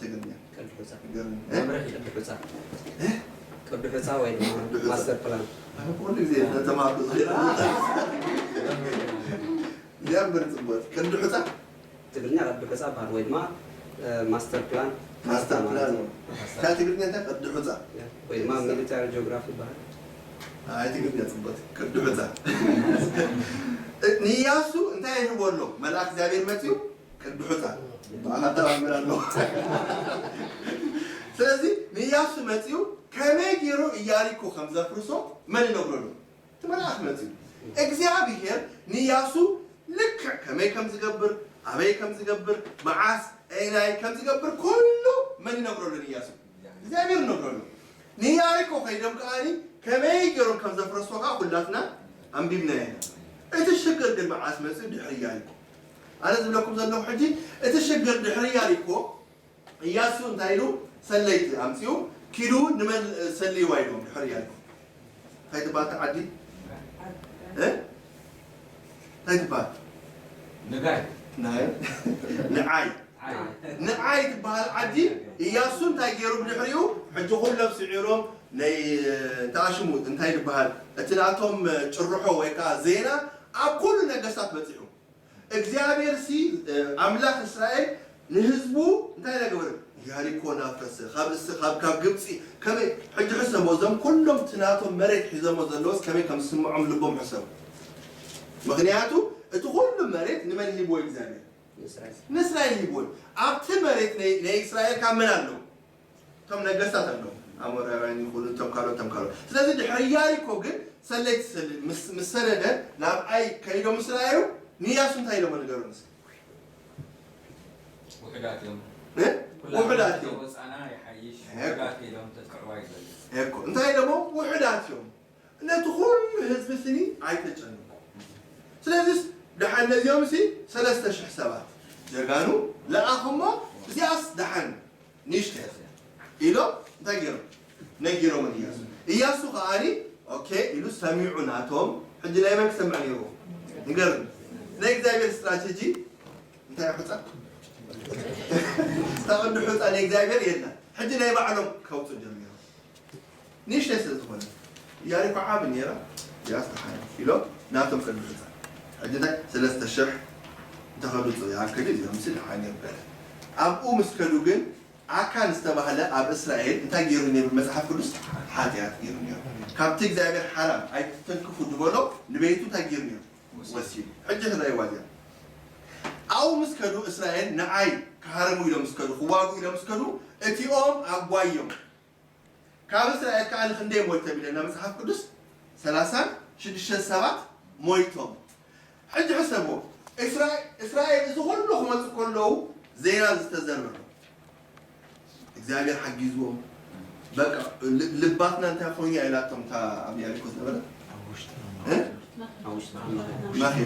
ትግርኛ ቀልዲ ሑፃ ገርም መምርሒ ቀልዲ ሑፃ ቀልዲ ሑፃ ወይ ድማ ቀልዲ ሑፃ። ማስተር ፕላን ኣብ ኩሉ ግዜ ተማርኩ ዝብል እዚኣ እምበር ፅቡቅ ቅዲ ሑፃ ትግርኛ ቀዲ ሑፃ በሃል ወይ ድማ ማስተር ፕላን ማስተር ፕላን ነው። እታ ትግርኛ እንታይ ቅዲ ሑፃ ወይ ድማ ሚሊታሪ ጂኦግራፊ ይበሃል። ኣይ ትግርኛ ፅቡቅ ቅዲ ሑፃ ንያሱ እንታይ ይህቦ ኣሎ መልኣክ እግዚኣብሔር መፅዩ ቅዲ ሑፃ ኣተባብር ኣሎ ስለዚ ንያሱ መፅዩ ከመይ ገይሩ እያሪኮ ከም ዘፍርሶ መን ይነግረሉ እቲ መልኣክ መፅዩ እግዚኣብሔር ንያሱ ልክዕ ከመይ ከም ዝገብር ኣበይ ከም ዝገብር መዓስ ኣይናይ ከም ዝገብር ኩሉ መን ይነግረሉ ንያሱ እግዚኣብሔር ይነግረሉ ንያሪኮ ከይዶም ከዓኒ ከመይ ገይሮም ከም ዘፍረስዎ ከዓ ኩላትና ኣንቢብናዮ ኢና እቲ ሽግር ግን መዓስ መፅዩ ድሕሪ ያሪኮ ኣነ ዝብለኩም ዘለኹ ሕጂ እቲ ሽግር ድሕሪ ያሪኮ እያሱ እንታይ ኢሉ ሰለይቲ ኣምፂኡ ኪዱ ንመን ሰልይዋ ኢልዎም ድሕሪ ያሪኮ እንታይ ትበሃል ዓዲ እንታይ ትበሃል ንጋይ ናይ ንዓይ ንዓይ ትበሃል ዓዲ እያሱ እንታይ ገይሩ ብድሕሪኡ ሕጂ ኩሎም ስዒሮም ናይ ተኣሽሙ እንታይ ዝበሃል እቲ ናቶም ጭርሖ ወይ ከዓ ዜና ኣብ ኩሉ ነገስታት በፂሑ እግዚኣብሔር ሲ ኣምላኽ እስራኤል ንህዝቡ እንታይ ነበረ ያሪኮ እናፍረሰ፣ ካብ እስ-፣ ካብ፣ ካብ ግብፂ፣ ከመይ፣ ሕጂ ሕሰቦ፣ እዞም ኩሎም እቲ ናቶም መሬት ሒዞሞ ዘለውስ ከመይ ከም ዝስምዖም ልቦም ሕሰቡ። ምኽንያቱ፣ እቲ ኩሉ መሬት ንመን ሂብዎ እግዚኣብሔር? ንእስራኤል። ንእስራኤል ሂብዎ። ኣብቲ መሬት ናይ፣ ናይ እስራኤል ካብ መን ኣለዉ? እቶም ነገስታት ኣለዉ። ኣሞራውያን ይኹኑ፣ እቶም ካልኦት፣ እቶም ካልኦት። ስለዚ ድሕሪ ያሪኮ ግን ሰለይቲ ሰልል ምስ፣ ምስ ሰደደ ናብ ኣይ ከይዶም ምስ ረኣዩ ንኢያሱ እንታይ ኢሎሞ ንገሩኒ እስኪ? ውሑዳት እዮም። እ? ውሑዳት እዮም። ወፃና ይሓይሽ እኮ። ውሑዳት ኢሎም ተፅዕዋ ይበል። እኮ። እንታይ ኢሎሞ? ውሑዳት እዮም። ነቲ ኩሉ ህዝቢ ስኒ ኣይተጨንቁ። ስለዚስ ደሓን ነዚኦም ሲ ሰለስተ ሽሕ ሰባት ጀጋኑ ለኣኹሞ እዚኣስ ደሓን ንእሽተይ ኢሎም እንታይ ገይሮም? ነጊሮም ኢያሱ። ኢያሱ ከዓኒ ኦኬ ኢሉ ሰሚዑ ናቶም። ሕጂ ናይ መን ክሰምዕ ነይርዎ? ንገርኒ። ናይ እግዚኣብሔር ስትራቴጂ እንታይ እዩ? ሑጻ? እታ ቅዲ ሑጻ ናይ እግዚኣብሔር የላ። ሕጂ ናይ ባዕሎም ከውጹ ጀሚሮም። ንእሽተይ ስለ ዝኾነ ኢያሪኮ ዓቢ ነይራ። እዚኣስ ደሓን ኢሎም ናቶም ቅዲ ሑጻ። ሕጂ እንታይ ሰለስተ ሽሕ እንተኸዱ ይኣክል እዚኦም ሲ ደሓን እዮም በለ። ኣብኡ ምስ ከዱ ግን ኣካን ዝተባህለ ኣብ እስራኤል እንታይ ገይሩ ነይሩ? መጽሓፍ ቅዱስ ሓጢኣት ገይሩ ነይሩ። ካብቲ እግዚኣብሔር ሓራም ኣይትተንክፉ ዝበሎ ንቤቱ እንታይ ገይሩ ነይሩ? ወሲዱ። ሕጂ ክርእይዋ እዚኣ። ኣብኡ ምስ ከዱ እስራኤል ንዓይ ክሃርሙ ኢሎም ምስ ከዱ፣ ክዋግኡ ኢሎም ምስ ከዱ፣ እቲኦም ኣጓዮም። ካብ እስራኤል ከኣ ንክንደይ ሞይቶም ኢለና መጽሓፍ ቅዱስ? ሰላሳን ሽዱሽተን ሰባት ሞይቶም። ሕጂ ሕሰቦ፣ እስራኤል፣ እስራኤል እዚ ኩሉ ክመጹ ከለዉ ዜና ዝተዘርበ እግዚኣብሔር ሓጊዝዎም። በቃ ል-፣ ልባትና እንታይ ኮይኑ ኢላቶም እታ ኣብ ያሪኮ ዝነበረ? እ? መኺ።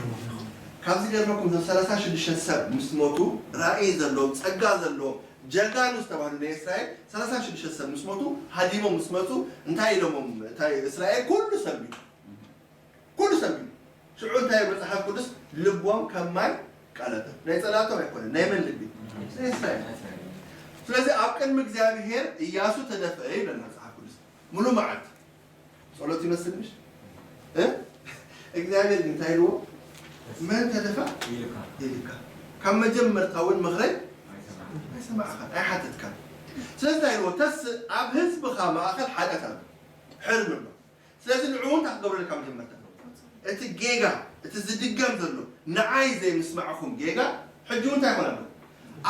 ካብ ዝገርመኩም እዞም ሰላሳ ሽዱሽተ ሰብ ምስ ሞቱ ራእይ ዘለዎም፣ ጸጋ ዘለዎም፣ ጀጋኑ ዝተባህሉ ናይ እስራኤል ሰላሳ ሽዱሽተ ሰብ ምስ ሞቱ ሃዲሞም ምስ መጹ እንታይ ኢሎሞም? እንታይ እስራኤል ኩሉ ሰንቢዱ። ኩሉ ሰንቢዱ። ሽዑ እንታይ መጽሓፍ ቅዱስ ልቦም ከም ማይ ቀለጠ። ናይ ጸላእቶም ኣይኮነን፣ ናይ መን ልቢ? ናይ እስራኤል። ስለዚ ኣብ ቅድሚ እግዚኣብሔር ኢያሱ ተደፍአ ይብለና መጽሓፍ ቅዱስ። ሙሉ መዓልቲ ጸሎት ይመስል ምሽ? እ? እግዚኣብሔር ግን እንታይ ኢልዎ? መን ተደፋ? ይልካ። ይልካ። ካብ መጀመርታ እውን ምኽረይ ኣይሰማዕን። ኣይሰማዕካን፣ ኣይሓተትካን። ስለዚ እንታይ ኢልዎ? ተስእ ኣብ ህዝብኻ ማእኸል ሓጢኣት ኣሎ። ሕርም ኣሎ። ስለዚ ንዕኡ እንታይ ክገብረልካ መጀመርታ? እቲ ጌጋ፣ እቲ ዝድገም ዘሎ ንዓይ ዘይምስማዕኹም ጌጋ ሕጂ እውን እንታይ ይኾን ኣሎ?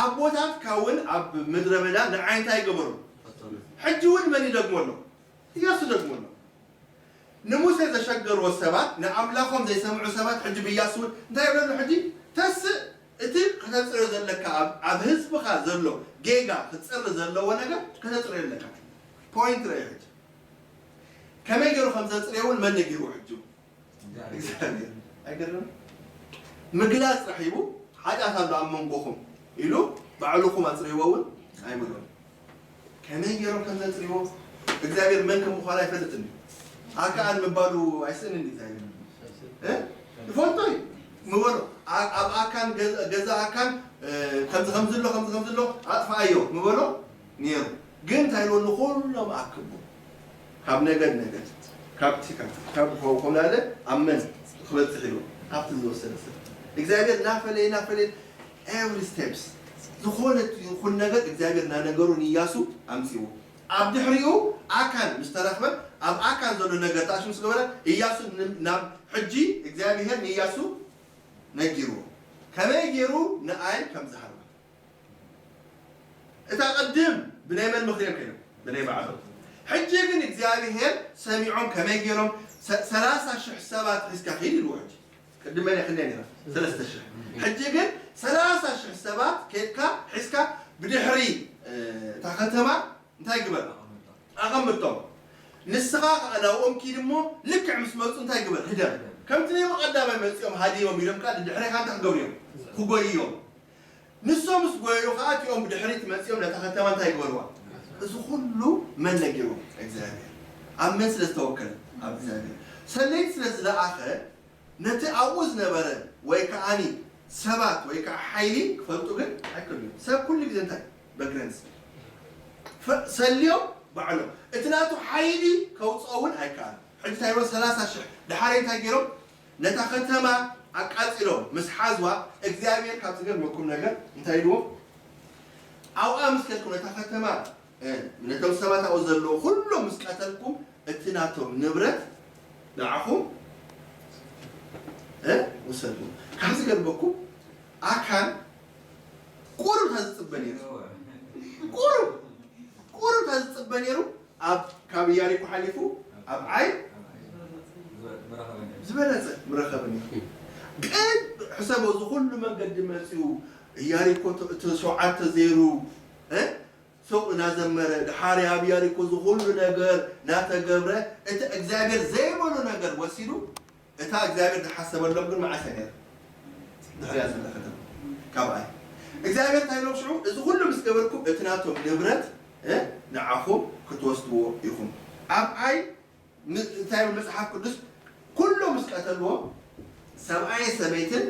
ኣቦታትካ እውን ኣብ ምድረ በዳ ንዓይ እንታይ ይገበሩ? ሕጂ እውን መን ይደግሞ ኣሎ? ኢያሱ ይደግሞ ኣሎ። ንሙሴ ዘሸገርዎ ሰባት፣ ንኣምላኾም ዘይሰምዑ ሰባት ሕጂ ብኢያሱ እውን እንታይ ይብለሉ ሕጂ? ተስእ እቲ ከተጽርዮ ዘለካ ኣብ፣ ኣብ ህዝብኻ ዘሎ ጌጋ ክጽሪ ዘለዎ ነገር ከተጽርዮ ኣለካ። ፖይንት ርእ ሕጂ። ከመይ ገይሩ ከም ዘጽርዮ እውን መን ነጊርዎ ሕጂ? እግዚኣብሔር። ኣይገርም? ምግላጽ ረኺቡ ሓጢኣት ኣሎ ኣብ መንጎኹም ኢሉ ባዕልኹም ኣጽርይዎ እውን ኣይበሎም። ከመይ ገይሮም ከም ዘጽርይዎ እግዚኣብሔር መን ከም ምዃኑ ኣይፈልጥን እዩ። ኣካኣን ምባሉ ኣይስእንን እዩ እግዚኣብሔር። እ? ይፈልጦ እዩ። ምበሎ። ኣ-፣ ኣብ ኣካን ገዛ፣ ገዛ ኣካን፣ እ፣ ከምዚ ከምዚ ኣሎ፣ ከምዚ ከምዚ ኣሎ፣ ኣጥፍኣዮ ምበሎ ነይሩ። ግን እንታይ ኢልዎ? ንኹሎም ኣክቦ። ካብ ነገድ ነገድ፣ ካብቲ፣ ካብቲ፣ ካብ፣ ካብ፣ ከምኡ እናበለ ኣብ መን ክበጽሕ ኢልዎ? ኣብቲ ዝወሰነ ሰብ። እግዚኣብሔር እናፈለየ፣ እናፈለየ፣ ኤቭሪ ስቴፕስ፣ ዝኾነ ይኹን ነገር እግዚኣብሔር እናነገሩ ንኢያሱ ኣምጺዎ። ኣብ ድሕሪኡ ኣካን ምስ ተረኽበ፣ ኣብ ኣካን ዘሎ ነገር ተኣሽ ምስ ገበረ፣ ኢያሱ ን-፣ ናብ ሕጂ እግዚኣብሔር ንኢያሱ ነጊርዎ። ከመይ ገይሩ ንኣይ ከም ዝሃርማ። እታ ቅድም ብናይ መን ምኽሪ እዮም ከይዶም? ብናይ ባዕሎም። ሕጂ ግን እግዚኣብሔር ሰሚዖም ከመይ ገይሮም? ሰ-፣ ሰላሳ ሽሕ ሰባት ሒዝካ ኺድ ኢልዎ ሕጂ። ቅድም መን ክንደይ ነይራ? ሰለስተ ሽሕ። ሕጂ ግን ሰላሳ ሽሕ ሰባት ከይድካ ሒዝካ ብድሕሪ፣ እ፣ እታ ከተማ እንታይ ግበር? ኣቐምጦም። ንስኻ ኸኣ ናብኦም ኪድ እሞ ልክዕ ምስ መጹ እንታይ ግበር? ህደም። ከምቲ ናይ ቀዳማይ መጺኦም ሃዲሞም ኢሎም ከኣ ድሕሬኻ እንታይ ክገብሩ እዮም? ክጎዩ እዮም። ንሶም ምስ ጎየዩ ኸኣ እቲኦም ብድሕሪት መጺኦም ነታ ከተማ እንታይ ይግበርዋ? እዚ ኩሉ መን ነጊርዎ? እግዚኣብሔር። ኣብ መን ስለ ዝተወከለ? ኣብ እግዚኣብሔር። ሰለይቲ ስለ ዝለኣኸ ነቲ ኣብኡ ዝነበረ ወይ ከኣኒ ሰባት ወይ ከዓ ሓይሊ ክፈልጡ ግን ኣይክእሉን። ሰብ ኩሉ ግዜ እንታይ? በግረንስ። ፈ-፣ ሰልዮም ባዕሎም። እቲ ናቱ ሓይሊ ከውፅኦ እውን ኣይከኣል። ሕጂ እንታይ ኢሎም? ሰላሳ ሽሕ። ድሓረይ እንታይ ገይሮም? ነታ ከተማ ኣቃጺሎም ምስ ሓዝዋ፣ እግዚኣብሔር ካብ ዝገርመኩም ነገር እንታይ ኢልዎም? ኣብኣ ምስ ከድኩም ነታ ከተማ፣ እ፣ ነቶም ሰባት ኣብኡ ዘለዉ ኩሎም ምስ ቀተልኩም፣ እቲ ናቶም ንብረት ንዓኹም፣ እ፣ ውሰድዎ። ካብ ዝገርመኩም፣ ኣካን ቁሩብ እንታ ዝጽበ ነይሩ። ቁሩብ፣ ቁሩብ እንታ ዝጽበ ነይሩ። ኣብ፣ ካብ ኢያሪኮ ሓሊፉ ኣብ ዓይ ዝበለጸ ምረኸበ ነይሩ። ግን ሕሰቦ፣ እዚ ኩሉ መንገዲ መጺኡ፣ ኢያሪኮ ተ-፣ እቲ ሸውዓተ ዜሮ፣ እ? ሱቕ እናዘመረ፣ ድሓር ኣብ ኢያሪኮ እዚ ኩሉ ነገር እናተገብረ፣ እቲ እግዚኣብሔር ዘይበሎ ነገር ወሲዱ፣ እታ እግዚኣብሔር ዝሓሰበሎም ግን መዓስ እያ ነይራ? ድሕሪኣ ዘላ ከተማ። ካብ ዓይ። እግዚኣብሔር እንታይ ኢሎም ሽዑ? እዚ ኩሉ ምስ ገበርኩም፣ እቲ ናቶም ንብረት፣ እ፣ ንዓኹም ክትወስድዎ ኢኹም። ኣብ ዓይ ም-፣ እንታይ ይብል መጽሓፍ ቅዱስ? ኩሎም ምስ ቀተልዎም፣ ሰብኣይን ሰበይትን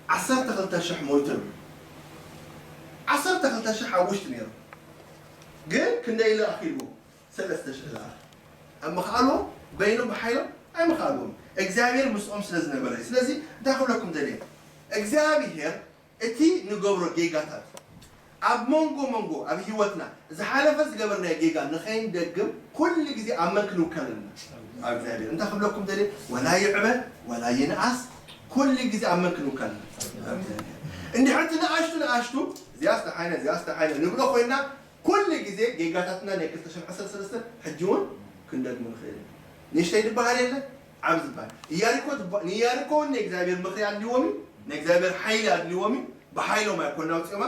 ዓሰርተ ክልተ ሽሕ ሞይቶም። ዓሰርተ ክልተ ሽሕ ኣብ ውሽጢ ነይሮም። ግን ክንደይ ለኣኺ ኢልዎ? ሰለስተ ሽሕ ለኣኺ። ኣብ ምኽኣልዎም፣ በይኖም ብሓይሎም ኣይምኽኣልዎም። እግዚኣብሔር ምስኦም ስለ ዝነበረ እዩ። ስለዚ እንታይ ክብለኩም ደልየ? እግዚኣብሔር እቲ ንገብሮ ጌጋታት ኣብ መንጎ መንጎ ኣብ ህይወትና ዝሓለፈ ዝገበርናዮ ጌጋ ንኸይንደግም ኩሉ ግዜ ኣብ መን ክንውከል ኣለና? ኣብ እግዚኣብሔር። እንታይ ክብለኩም ደልየ? ወላ ይዕበ ወላ ይንኣስ፣ ኩሉ ግዜ ኣብ መን ክንውከል ኣለና? ኣብ እግዚኣብሔር። እንድሕር እቲ ንኣሽቱ ንኣሽቱ፣ እዚኣስ ደሓነ፣ እዚኣስ ደሓነ ንብሎ ኮይና፣ ኩሉ ግዜ ጌጋታትና ናይ ክልተ ሽሕን ዓሰርተ ሰለስተን ሕጂ እውን ክንደግሞ ንኽእል ኢና። ንእሽተይ ዝበሃል የለ፣ ዓብ ዝበሃል። ኢያሪኮ ትባ-፣ ንኢያሪኮ እውን ናይ እግዚኣብሔር ምኽሪ ኣድልዎም እዩ፣ ናይ እግዚኣብሔር ሓይሊ ኣድልዎም እዩ። ብሓይሎም ኣይኮና ኣውፅኦማ።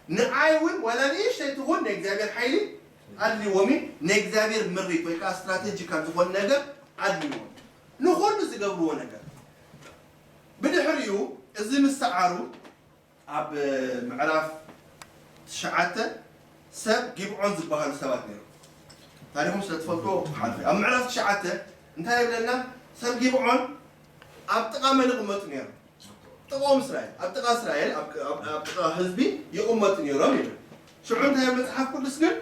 ንዓይ እውን ዋላ ንእሽተይ ትኹን ናይ እግዚኣብሔር ሓይሊ ኣድልዎም እዩ። ናይ እግዚኣብሔር ምሪት ወይ ከዓ ስትራቴጂካል ዝኾነ ነገር ኣድልዎም እዩ። ንኹሉ ዝገብርዎ ነገር። ብድሕሪኡ እዚ ምስ ሰዓሩ ኣብ ምዕራፍ ትሽዓተ ሰብ ጊብዖን ዝበሃሉ ሰባት ነይሮም። ታሪኾም ስለ ትፈልጦ ክሓልፍ እየ። ኣብ ምዕራፍ ትሽዓተ እንታይ ይብለና? ሰብ ጊብዖን ኣብ ጥቓ መን ይቕመጡ ነይሮም? ጥቕኦም እስራኤል፣ ኣብ ጥቓ እስራኤል፣ ኣብ፣ ኣብ፣ ኣብ ጥቓ ህዝቢ ይቕመጡ ነይሮም ይብል። ሽዑ እንታይ ይብል መጽሓፍ ቅዱስ ግን?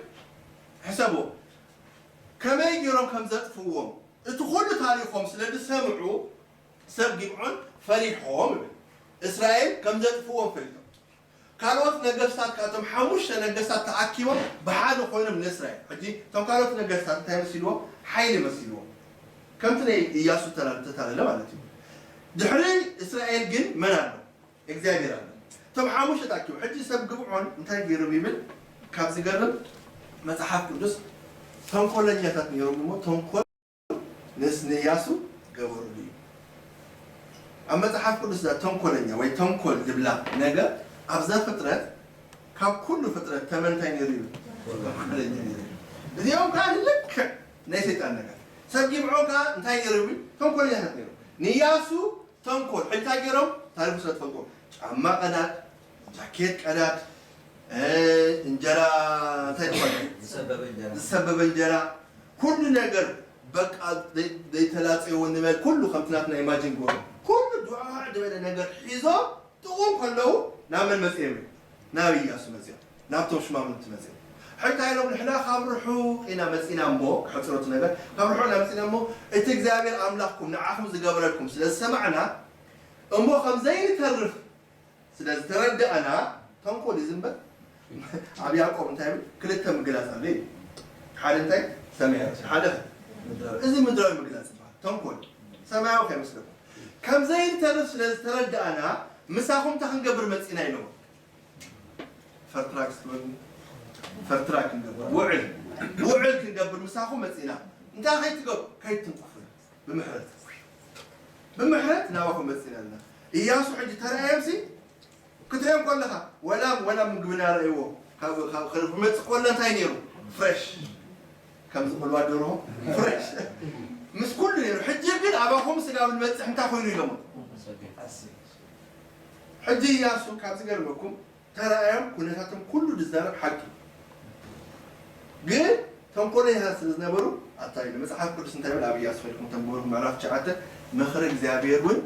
ሕሰብዎ። ከመይ ገይሮም ከም ዘጥፍዎም፣ እቲ ኩሉ ታሪኾም ስለ ዝሰምዑ፣ ሰብ ጊብዖን ፈሪሖም ይብል። እስራኤል ከም ዘጥፍዎም ፈሊጦም። ካልኦት ነገስታት፣ ካብቶም ሓሙሽተ ነገስታት ተኣኪቦም ብሓደ ኮይኖም ንእስራኤል። ሕጂ እቶም ካልኦት ነገስታት እንታይ መሲልዎም? ሓይሊ መሲልዎም። ከምቲ ናይ ኢያሱ ተላ-፣ ተታለለ ማለት እዩ። ድሕሪ እስራኤል ግን መን ኣሎ? እግዚኣብሔር ኣሎ። እቶም ሓሙሽተ ተኣኪቦም። ሕጂ ሰብ ጊብዖን እንታይ ገይሮም ይብል? ካብ ዝገርም መጽሓፍ ቅዱስ ተንኮለኛታት ነይሮም እሞ ተንኮል ንስ-፣ ንኢያሱ ገበሩሉ እዩ። ኣብ መጽሓፍ ቅዱስ እዛ ተንኮለኛ ወይ ተንኮል ዝብላ ነገር ኣብ ዘፍጥረት ካብ ኩሉ ፍጥረት ተመን እንታይ ነይሩ እዩ? ተንኮለኛ ነይሩ እዩ። እዚኦም ከዓ ልክዕ ናይ ሰይጣን ነገር። ሰብ ጊብዖን ከዓ እንታይ ነይሩ ይብል? ተንኮለኛታት ነይሩ። ንኢያሱ ተንኮል። ሕጂ እንታይ ገይሮም? ታሪኹ ስለ ትፈልጡ። ጫማ ቀዳድ፣ ጃኬት ቀዳድ፣ እ፣ እንጀራ እንታይ ትኾነ? ዝሰበበ እንጀራ። ዝሰበበ እንጀራ፣ ኩሉ ነገር በቃ ዘይ-፣ ዘይተላፀይዎ ንበል፣ ኩሉ ከምቲ ናትና ኢማጂን ገይሮም። ኩሉ ዱዓዕ ዝበለ ነገር ሒዞም ጥቑም ከለዉ ናብ መን መፂኦም? ናብ ኢያሱ መፂኦም። ናብቶም ሽማምንቲ መፂኦም። ሕጂ እንታይ ኢሎም? ንሕና ካብ ርሑቕ ኢና መፂና እሞ፣ ክሕፅሮ እቲ ነገር፣ ካብ ርሑቕ ኢና መፂና እሞ፣ እቲ እግዚኣብሔር ኣምላኽኩም ንዓኹም ዝገበረልኩም ስለ ዝሰማዕና፣ እሞ ከም ዘይንተርፍ ስለ ዝተረዳእና፣ ተንኮል እዩ ዝንበር። ኣብ ያዕቆብ እንታይ ይብል? ክልተ ምግላፅ ኣሎ እዩ። ሓደ እንታይ? ሰማያዊ፣ ሓደ እዚ ምድራዊ ምግላፅ ይበሃል። ተንኮል ሰማያዊ ከይመስለኩም። ከም ዘይንተርፍ ስለ ዝተረዳእና፣ ምሳኹም እንታይ ክንገብር መፂና ኢሎም። ፈርትራክ ስትበሉ፣ ፈርትራክ ክንገብር፣ ውዕል፣ ውዕል ክንገብር ምሳኹም መፂና። እንታይ ከይትገብሩ? ከይትንቅፉ። ብምሕረት፣ ብምሕረት ናባኹም መፂና ኣለና። ኢያሱ ሕጂ ተረኣዮምሲ፣ ክትሪኦም ከለኻ፣ ወላ፣ ወላ ምግብና ረእይዎ። ካብ፣ ካብ፣ ካብ ክመፅእ ከሎ እንታይ ነይሩ? ፍሬሽ። ከምዚ ቆልዋ ደርሆ፣ ፍሬሽ። ምስ ኩሉ ነይሩ። ሕጂ ግን ኣባኹም ስጋ ብንበፅሕ እንታይ ኮይኑ ኢሎሞ? ሕጂ ኢያሱ ካብ ዝገርመኩም፣ ተራእዮም ኩነታቶም ኩሉ ዝዛረብ ሓቂ እዩ። ግን ተንኮለኛታት ስለ ዝነበሩ ኣታ ኢሉ። መጽሓፍ ቅዱስ እንታይ ይብል? ኣብ ኢያሱ ከድኩም ተንብቡ ምዕራፍ ትሽዓተ፣ ምኽሪ እግዚኣብሔር እውን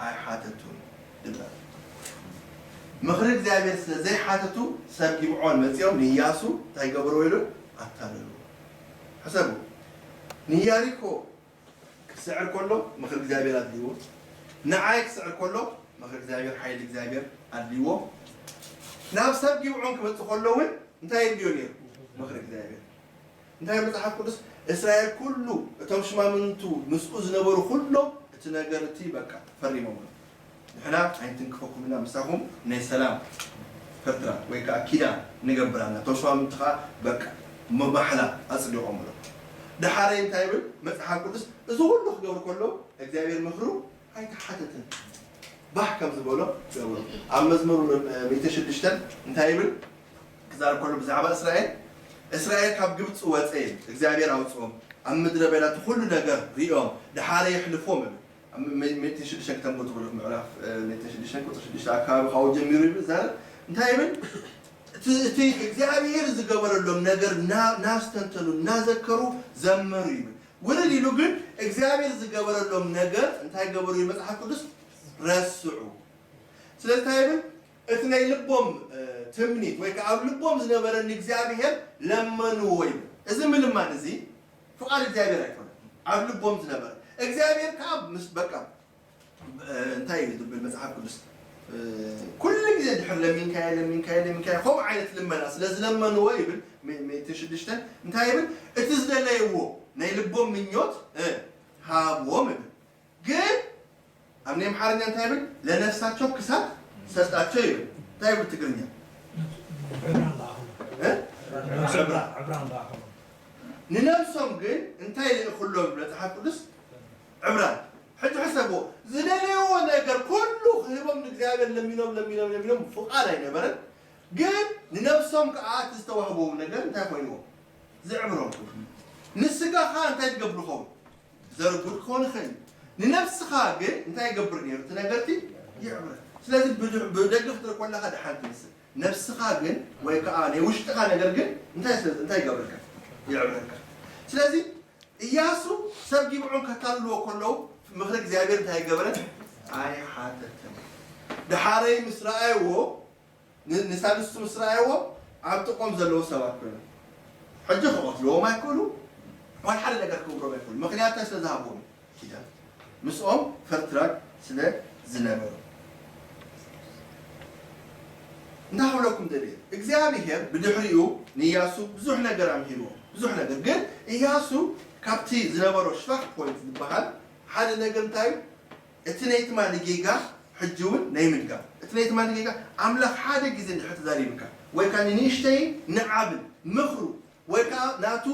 ኣይሓተቱን ይብል። ምኽሪ እግዚኣብሔር ስለ ዘይሓተቱ ሰብ ጊብዖን መጺኦም ንኢያሱ እንታይ ገበርዎ ኢሉ? ኣታለልዎ። ሕሰቡ። ንኢያሪኮ ክስዕር ከሎ ምኽሪ እግዚኣብሔር ኣድልይዎ። ንዓይ ክስዕር ከሎ ምኽሪ እግዚኣብሔር፣ ሓይሊ እግዚኣብሔር ኣድልይዎ። ናብ ሰብ ጊብዖን ክመጽእ ከሎ እውን እንታይ የድልዮ ነይሩ? ምኽሪ እግዚኣብሔር። እንታይ መጽሓፍ ቅዱስ? እስራኤል ኩሉ፣ እቶም ሽማምንቱ ምስኡ ዝነበሩ ኩሎም እቲ ነገር እቲ በቃ ፈሪሞም። ንሕና ኣይንትንክፈኩም ኢና፣ ምሳኹም ናይ ሰላም ፈትራ ወይ ከዓ ኪዳን ንገብር ኣለና። እቶም ሽማምንቱ ከዓ በቃ መማሕላ ኣጽዲቖም ኣሎ። ደሓረይ እንታይ ይብል መጽሓፍ ቅዱስ? እዚ ኩሉ ክገብር ከሎ እግዚኣብሔር ምኽሩ ኣይተሓተተን። ባህ ከም ዝበሎ ገበሩ። ኣብ መዝሙር ሚእቲ ሽዱሽተ እንታይ ይብል? ክዛረብ ከሎ ብዛዕባ እስራኤል፣ እስራኤል ካብ ግብፂ ወፀ፣ እግዚኣብሔር ኣውፅኦም፣ ኣብ ምድረ በዳ እቲ ኩሉ ነገር ሪኦም፣ ደሓረ የሕልፎም ይብል። ኣብ ሚ- ሚ- ሚእቲ ሽዱሽተ ክተንብቡ ትኽእሉ፣ ምዕራፍ እ፣ ሚእቲ ሽዱሽተ ቁፅሪ ሽዱሽተ ኣካባቢ ካብኡ ጀሚሩ ይብል ዛረብ። እንታይ ይብል? እቲ እቲ እግዚኣብሔር ዝገበረሎም ነገር እና- እናስተንተኑ እናዘከሩ ዘመሩ ይብል። ውርድ ኢሉ ግን እግዚኣብሔር ዝገበረሎም ነገር እንታይ ገበሩ? መጽሓፍ ቅዱስ ረስዑ። ስለዚ እንታይ ይብል? እቲ ናይ ልቦም እ፣ ትምኒት ወይ ከዓ ኣብ ልቦም ዝነበረ ንእግዚኣብሔር ለመንዎ ይብል። እዚ ምልማን እዚ ፍቓድ እግዚኣብሔር ኣይኮነን፣ ኣብ ልቦም ዝነበረ። እግዚኣብሔር ከዓ ምስ በቃ እ፣ እንታይ እዩ ዝብል መጽሓፍ ቅዱስ? እ፣ ኩሉ ግዜ ድሕር ለሚንካዮ ለሚንካዮ ለሚንካዮ ከምኡ ዓይነት ልመና ስለ ዝለመንዎ ይብል ሚ- ሚእቲ ሽዱሽተ እንታይ ይብል? እቲ ዝደለይዎ ናይ ልቦም ምኞት እ፣ ሃብዎም ይብል። ግን ኣብ ናይ ኣምሓርኛ እንታይ ይብል? ለነፍሳቸው ክሳት ሰጣቸው ይብል። እንታይ ይብል ትግርኛ? ዕብራን ለኣኹ እ? ዕብራን ለኣኹ ንነብሶም ግን እንታይ ልእኽሎም ይብል መጽሓፍ ቅዱስ? ዕብራን። ሕጂ ሕሰብዎ፣ ዝደለይዎ ነገር ኩሉ ክህቦም ንእግዚኣብሔር ለሚኖም ለሚኖም ለሚኖም ፍቓድ ኣይነበረን። ግን ንነብሶም ከዓ እቲ ዝተዋህቦም ነገር እንታይ ኮይንዎም? ዝዕብሮም። ንስጋኻ እንታይ ትገብር ኸውን? ዘርጉድ ክኾን ይኽእል እዩ። ንነብስኻ ግን እንታይ ይገብር ነይሩ? እቲ ነገር እቲ ይዕብረ። ስለዚ ብድ- ብደገ ክትርኢ ከለኻ ደሓን ትመስል። ነብስኻ ግን ወይ ከዓ ናይ ውሽጥኻ ነገር ግን እንታይ ስለ እንታይ ይገብረካ? ይዕብረካ። ስለዚ እያሱ ሰብ ጊብዖን ከታልልዎ ከለዉ ምኽሪ እግዚኣብሔር እንታይ ገበረ? ኣይሓተተን። ደሓረይ ምስ ረኣይዎ ን- ንሳልስቱ ምስ ረኣይዎ ኣብ ጥቕኦም ዘለዉ ሰባት ኮይኖም ሕጂ ክቐትልዎም ኣይክእሉ፣ ዋላ ሓደ ነገር ክገብሮም ኣይክእሉ። ምኽንያት እንታይ ስለ ዝሃብዎም? ኪዳን ምስኦም ፈርትራግ ስለ ዝነበሩ። እንታይ ክብለኩም ደልየ እግዚኣብሔር ብድሕሪኡ ንእያሱ ብዙሕ ነገር ኣምሂርዎ። ብዙሕ ነገር ግን እያሱ ካብቲ ዝነበሮ ሽፋክ ፖይንት ዝበሃል ሓደ ነገር እንታይ እዩ? እቲ ናይ ትማሊ ጌጋ ሕጂ እውን ናይ ምድጋም። እቲ ናይ ትማሊ ጌጋ ኣምላኽ ሓደ ግዜ እንድሕር ተዛሪብካ ወይ ከዓ ንንእሽተይ ንዓብን ምኽሩ ወይ ከዓ ናቱ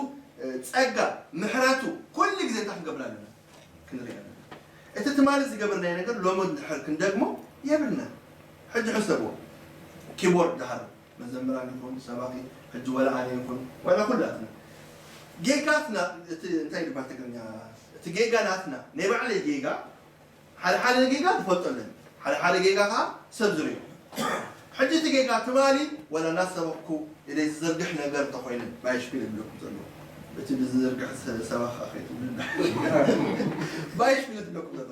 ጸጋ ምሕረቱ ኩሉ ግዜ እንታይ ክንገብር ኣለና? ክንርኢ ኣለና። እቲ ትማሊ ዝገበርናዮ ነገር ሎሚ እንድሕር ክንደግሞ የብልና። ሕጂ ሕሰብዎ። ኪቦርድ ድሃር መዘምራን ይኹን ሰባኺ ሕጂ ወላ ኣነ ይኹን ወላ ኩላትና ጌጋትና እቲ እንታይ ይባል ትግርኛ እቲ ጌጋ ናትና ናይ ባዕለይ ጌጋ ሓደ ሓደ ጌጋ ትፈልጦ ኣለኒ ሓደ ሓደ ጌጋ ከዓ ሰብ ዝርዮ ሕጂ እቲ ጌጋ ትማሊ ወላ እናሰበኩ ኢለይ ዝዘርግሕ ነገር እንተኮይነ ባይሽፒል ዝብለኩም ዘሎ እቲ ብዝዘርግሕ ሰባኻ ከይትብልና ባይሽፒል ዝብለኩም ዘሎ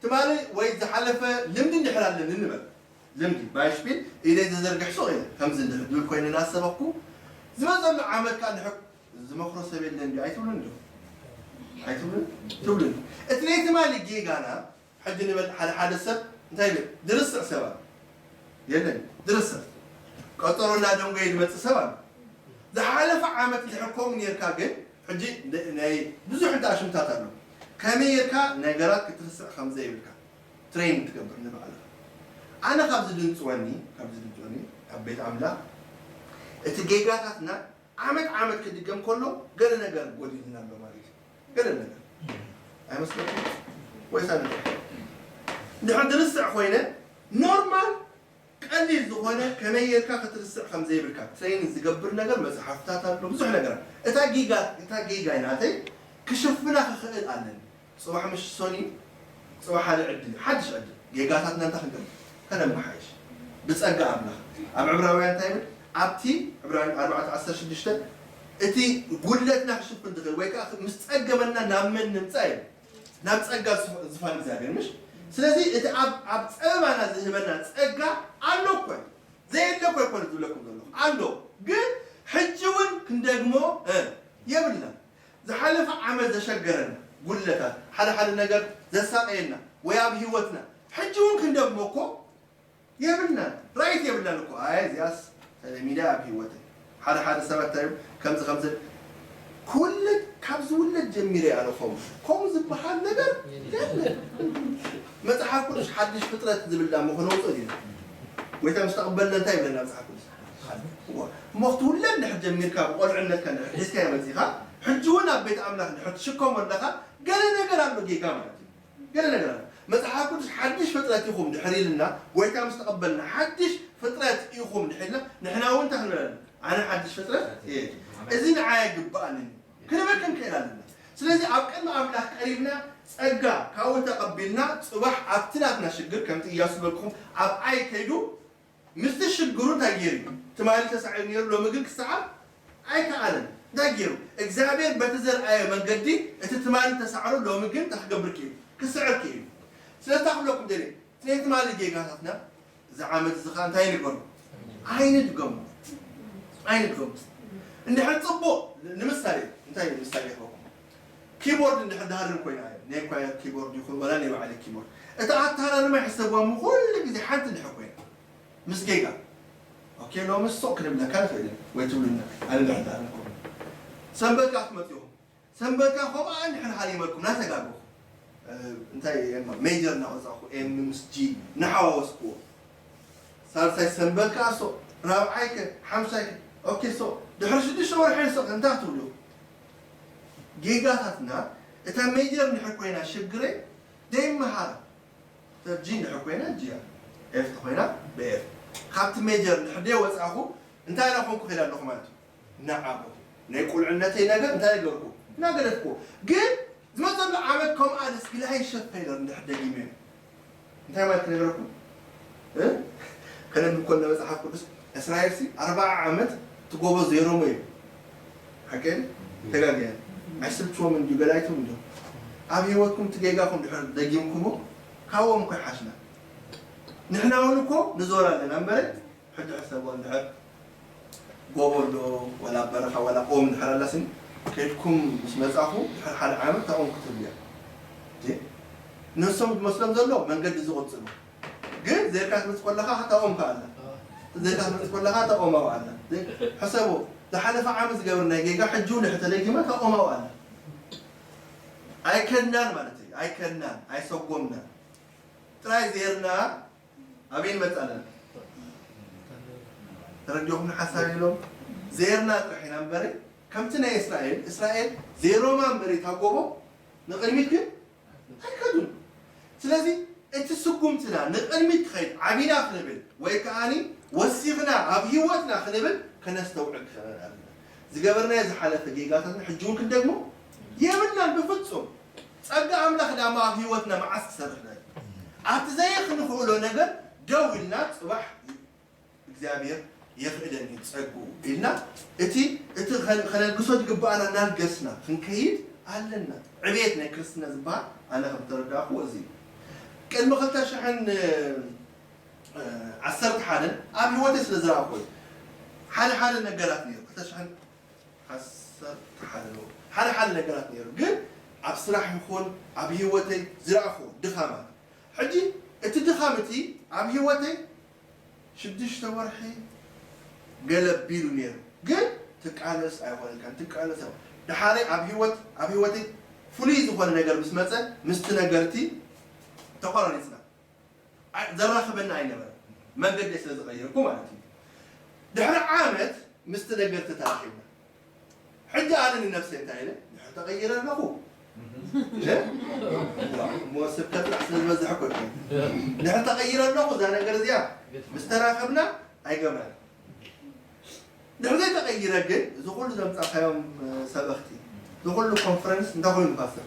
ትማሊ ወይ ዝሓለፈ ልምዲ እንድሕር ኣለኒ ንበል ልምዲ ባይሽፒል ኢደይ ዝዝርግሕ ሱቕ ኢለ ከምዚ እንድሕር ዝብል ኮይነ እናሰበኩ ዝመፀሉ ዓመት ከዓ እንድሕር ዝመኽሮ ሰብ የለን ድዩ ኣይትብሉን ዶ ኣይትብሉን ትብሉን እቲ ናይ ትማሊ ጌጋና ሕጂ ንበል ሓደ ሓደ ሰብ እንታይ ይብል ድርስዕ ሰብ ኣሎ የለን ድርስዕ ቀጠሮ እናደንጎየ ዝመፅእ ሰብ ኣሎ ዝሓለፈ ዓመት እንድሕር ከምኡ ነርካ ግን ሕጂ ናይ ብዙሕ እንተ ኣሽምታት ኣሎ ከመይ ጌርካ ነገራት ክትርስዕ ከም ዘይብልካ ትሬን ትገብር ንባዕልኻ ኣነ ካብ ዝድንፅወኒ ካብ ዝድንፅወኒ ኣብ ቤት ኣምላኽ እቲ ጌጋታትና ዓመት ዓመት ክድገም ከሎ ገለ ነገር ጎዲልና ኣሎ ማለት እዩ ገለ ነገር ኣይመስለኩም ወይሳ ነገር እንድሕር ድርስዕ ኮይነ ኖርማል ቀሊል ዝኾነ ከመይ ጌርካ ክትርስዕ ከም ዘይብልካ ትሬኒንግ ዝገብር ነገር መፅሓፍታት ኣሎ ብዙሕ ነገር እታ ጌጋ እታ ጌጋ ናተይ ክሽፍና ክኽእል ኣለኒ ፅባሕ ምሽ ሶኒ ፅባሕ ሓደ ዕድል እዩ ሓድሽ ዕድል ጌጋታትና እንታይ ክንገብር ከነመሓይሽ ብፀጋ ኣምላኽ ኣብ ዕብራውያን እንታይ ይብል ኣብቲ ዕብራውያን ኣርባዕተ ዓሰርተ ሽዱሽተ እቲ ጉድለትና ክሽፍን ዝኽእል ወይ ከዓ ምስ ፀገመና ናብ መን ንምፃእ እዩ ናብ ጸጋ ዝፋን እግዚኣብሔር ምሽ ስለዚ እቲ ኣብ ኣብ ጸበባና ዝህበና ጸጋ ኣሎ እኮ እዩ ዘየለ እኮ ኣይኮነ ዝብለኩም ዘለኹ ኣሎ ግን ሕጂ እውን ክንደግሞ የብልና ዝሓለፈ ዓመት ዘሸገረና ጉድለታት ሓደ ሓደ ነገር ዘሳቀየና ወይ ኣብ ህይወትና ሕጂ እውን ክንደግሞ እኮ የብልናን ራይት የብልናን እኮ ኣይ እዚኣስ ተለሚዳ ኣብ ህይወተይ ሓደ ሓደ ሰባት እንታይ እዮም ከምዚ ከምዚ ክውለድ ካብ ዝውለድ ጀሚረ ኣነ ከምኡ ከምኡ ዝበሃል ነገር የለን። መፅሓፍ ቅዱስ ሓድሽ ፍጥረት ዝብል ዳሞ ክነውፅኦ ዲና? ጎይታ ምስ ተቐበልና እንታይ ይብለና መፅሓፍ ቅዱስ? እሞ ክትውለድ ድሕር ጀሚርካ ብቆልዕነትካ ድሕር ሒዝካዮ መፂኻ ሕጂ እውን ኣብ ቤት ኣምላኽ ድሕር ትሽከሞ ኣለኻ ገለ ነገር ኣሎ ጌጋ ማለት እዩ። ገለ ነገር ኣሎ። መጽሓፍ ቅዱስ ሓድሽ ፍጥረት ኢኹም ድሕር ኢልና፣ ጎይታ ምስ ተቐበልና ሓድሽ ፍጥረት ኢኹም ድሕር ኢልና፣ ንሕና እውን እንታይ ክንብል ኣለና? ኣነ ሓድሽ ፍጥረት እየ። እዚ ንዓይ ኣይግብኣንን እዩ ክንብል ክንክእል ኣለና። ስለዚ ኣብ ቅድሚ ኣምላኽ ቀሪብና ጸጋ ካብኡ ተቐቢልና ጽባሕ ኣብቲ ናትና ሽግር ከምቲ እያሱ ዝበልኩኹም ኣብ ዓይ ከይዱ ምስቲ ሽግሩ እንታይ ገይሩ እዩ? ትማሊ ተሳዒሩ ነይሩ፣ ሎሚ ግን ክሰዓር ኣይከኣለን። እንታይ ገይሩ? እግዚኣብሔር በቲ ዘርኣዮ መንገዲ እቲ ትማሊ ተሳዕሮ ሎሚ ግን እንታይ ክገብር ክኢሉ? ክስዕር ክኢሉ። ስለዚ እንታይ ክብለኩም ደልየ? እቲ ናይ ትማሊ ጌጋታትና እዚ ዓመት እዚ ኸዓ እንታይ ንገሩ? ኣይንድገሙ። ኣይንድገሙ። እንድሕር ጽቡቕ ንምሳሌ እንታይ ምሳሌ ይኸውኩም? ኪቦርድ እንድሕር ድሃርም ኮይና እየ ናይ ኳየር ኪቦርድ ይኹን ወላ ናይ ባዕለይ ኪቦርድ እቲ ኣታራርማ ይሕሰብዋ እሞ ኩሉ ግዜ ሓንቲ እንድሕር ኮይና ምስ ጌጋ ኦኬ ሎሚ ሱቕ ክንብለካ ንኽእል ኢና ወይ ትብሉና ኣነ ድሕር ድሃርም ኮይኑ ሰንበት ከኣ ክትመጽኡ ኢኹም ሰንበት ከኣ ከምኣ እንድሕር ሃሪመልኩም ናተጋገኹ እንታይ ሜጀር እናወፃእኩ ኤም ምስ ጂ እናሓዋወስክዎ ሳልሳይ ሰንበት ከኣ ሶ ራብዓይ ከ ሓምሳይ ከ ኦኬ ሶ ድሕሪ ሽዱሽተ ወርሒ ሶ እንታይ ትብሉ ጌጋታትና እታ ሜጀር እንድሕር ኮይና ሽግረይ ደይመሃራ እታ ጂ እንድሕር ኮይና ጂ እያ ኤፍ ተኮይና ብኤፍ ካብቲ ሜጀር እንድሕር ደይ ወፃእኹ እንታይ ኢና ኮንኩ ከይዳ ኣለኹ ማለት እዩ እናዓበኹ ናይ ቁልዕነተይ ነገር እንታይ ገርኩ እናገደፍኩ ግን ዝመፀሉ ዓመት ከምኣ ደስ ግላይ ሸፈይለር እንድሕር ደጊመ እንታይ ማለት ክነግረኩም ከነንብ ኮነ መፅሓፍ ቅዱስ እስራኤል ሲ ኣርባዓ ዓመት ትጎቦ ዜሮሞ እዩ ሓቀ ተጋግያ ኣይስልችዎም እንዲዩ ገላይቶም እንዲዮም ኣብ ህይወትኩም ትጌጋኹም ድሕር ደጊምኩሞ ካብኦም እኮ ይሓሽና ንሕና እውን እኮ ንዞር ኣለና እምበረ ሕጂ ሕሰቦ እንድሕር ጎቦ ኣሎ ወላ በረኻ ወላ ኦም እንድሕር ኣላስኒ ከድኩም ምስ መፃኹ ድሕር ሓደ ዓመት ታኦም ክትብሉ እያ ነሶም ዝመስሎም ዘሎ መንገዲ ዝቕፅሉ ግን ዘርካ ትመፅ ከለኻ ታኦም ከኣላ ዘርካ ትመፅ ከለኻ ታኦም ኣውኣላ ሕሰቦ ዝሓለፈ ዓመት ዝገብር ናይ ጌጋ ሕጂ እውን ሕተደጊማ ታኦም ኣውኣላ ኣይከድናን ማለት እዩ ኣይከድናን ኣይሰጎምናን ጥራይ ዜርና ኣበይ ንመጽእ ኣለና? ተረዲኹም ንሓሳብ ኢሎም ዜርና ጥራሕ ኢና እምበረ ከምቲ ናይ እስራኤል እስራኤል ዜሮማ እምበረ ታጎቦ ንቕድሚት ግን ኣይከዱን። ስለዚ እቲ ስጉምትና ንቕድሚት ክኸይድ ዓቢና ክንብል ወይ ከዓኒ ወሲኽና ኣብ ህይወትና ክንብል ከነስተውዕል ክኸነን ኣለና። ዝገበርናዮ ዝሓለፈ ጌጋታትና ሕጂ እውን ክንደግሞ የብልናን ብፍጹም። ጸጋ ኣምላኽ ዳማ ኣብ ህይወትና መዓስ ክሰርሕ ዳዩ ኣብቲ ዘይኽንኽእሎ ነገር ደው ኢልና ጽባሕ እግዚኣብሔር የኽእለኒ ጸግኡ ኢልና እቲ እቲ ከነልግሶ ዝግብኣና እናልገስና ክንከይድ ኣለና። ዕብየት ናይ ክርስትና ዝበሃል ኣነ ከም ተረዳእኩዎ እዚ እዩ። ቅድሚ ክልተ ሽሕን ዓሰርተ ሓደን ኣብ ህይወተይ ስለ ዝረኣኹ እዩ። ሓደ ሓደ ነገራት ነይሩ ክልተ ሽሕን ዓሰርተ ሓደ ሓደ ሓደ ነገራት ነይሩ ግን ኣብ ስራሕ ይኹን ኣብ ህይወተይ ዝረኣኹ ድኻማት ሕጂ እቲ ድኻም እቲ ኣብ ህይወተይ ሽዱሽተ ወርሒ ገለ ቢሉ ነይሩ ግን ትቃለስ ኣይኾነልካን ትቃለስ ኣይኮ- ድሓረይ ኣብ ህይወት ኣብ ህይወተይ ፍሉይ ዝኾነ ነገር ምስ መፀ ምስቲ ነገርቲ ተቆራሪፅና ዘራኽበና ኣይነበረ መንገዲ ስለ ዝቐየርኩ ማለት እዩ ድሕሪ ዓመት ምስቲ ነገር ተተራኺብና ሕጂ ኣነ ንነፍሰይ እንታይ ኢለ ድሕሪ ተቐይረ ኣለኹ እሞ ስብከት ጥራሕ ስለ ዝበዝሐ ኮ ድሕሪ ተቐይረ ኣለኹ እዛ ነገር እዚኣ ምስ ተራኸብና ኣይገብራን ድሕሪ ዘይተቐይረ ግን እዚ ኩሉ ዘምፃእካዮም ሰበኽቲ እዚ ኩሉ ኮንፈረንስ እንታይ ኮይኑ ፓስተር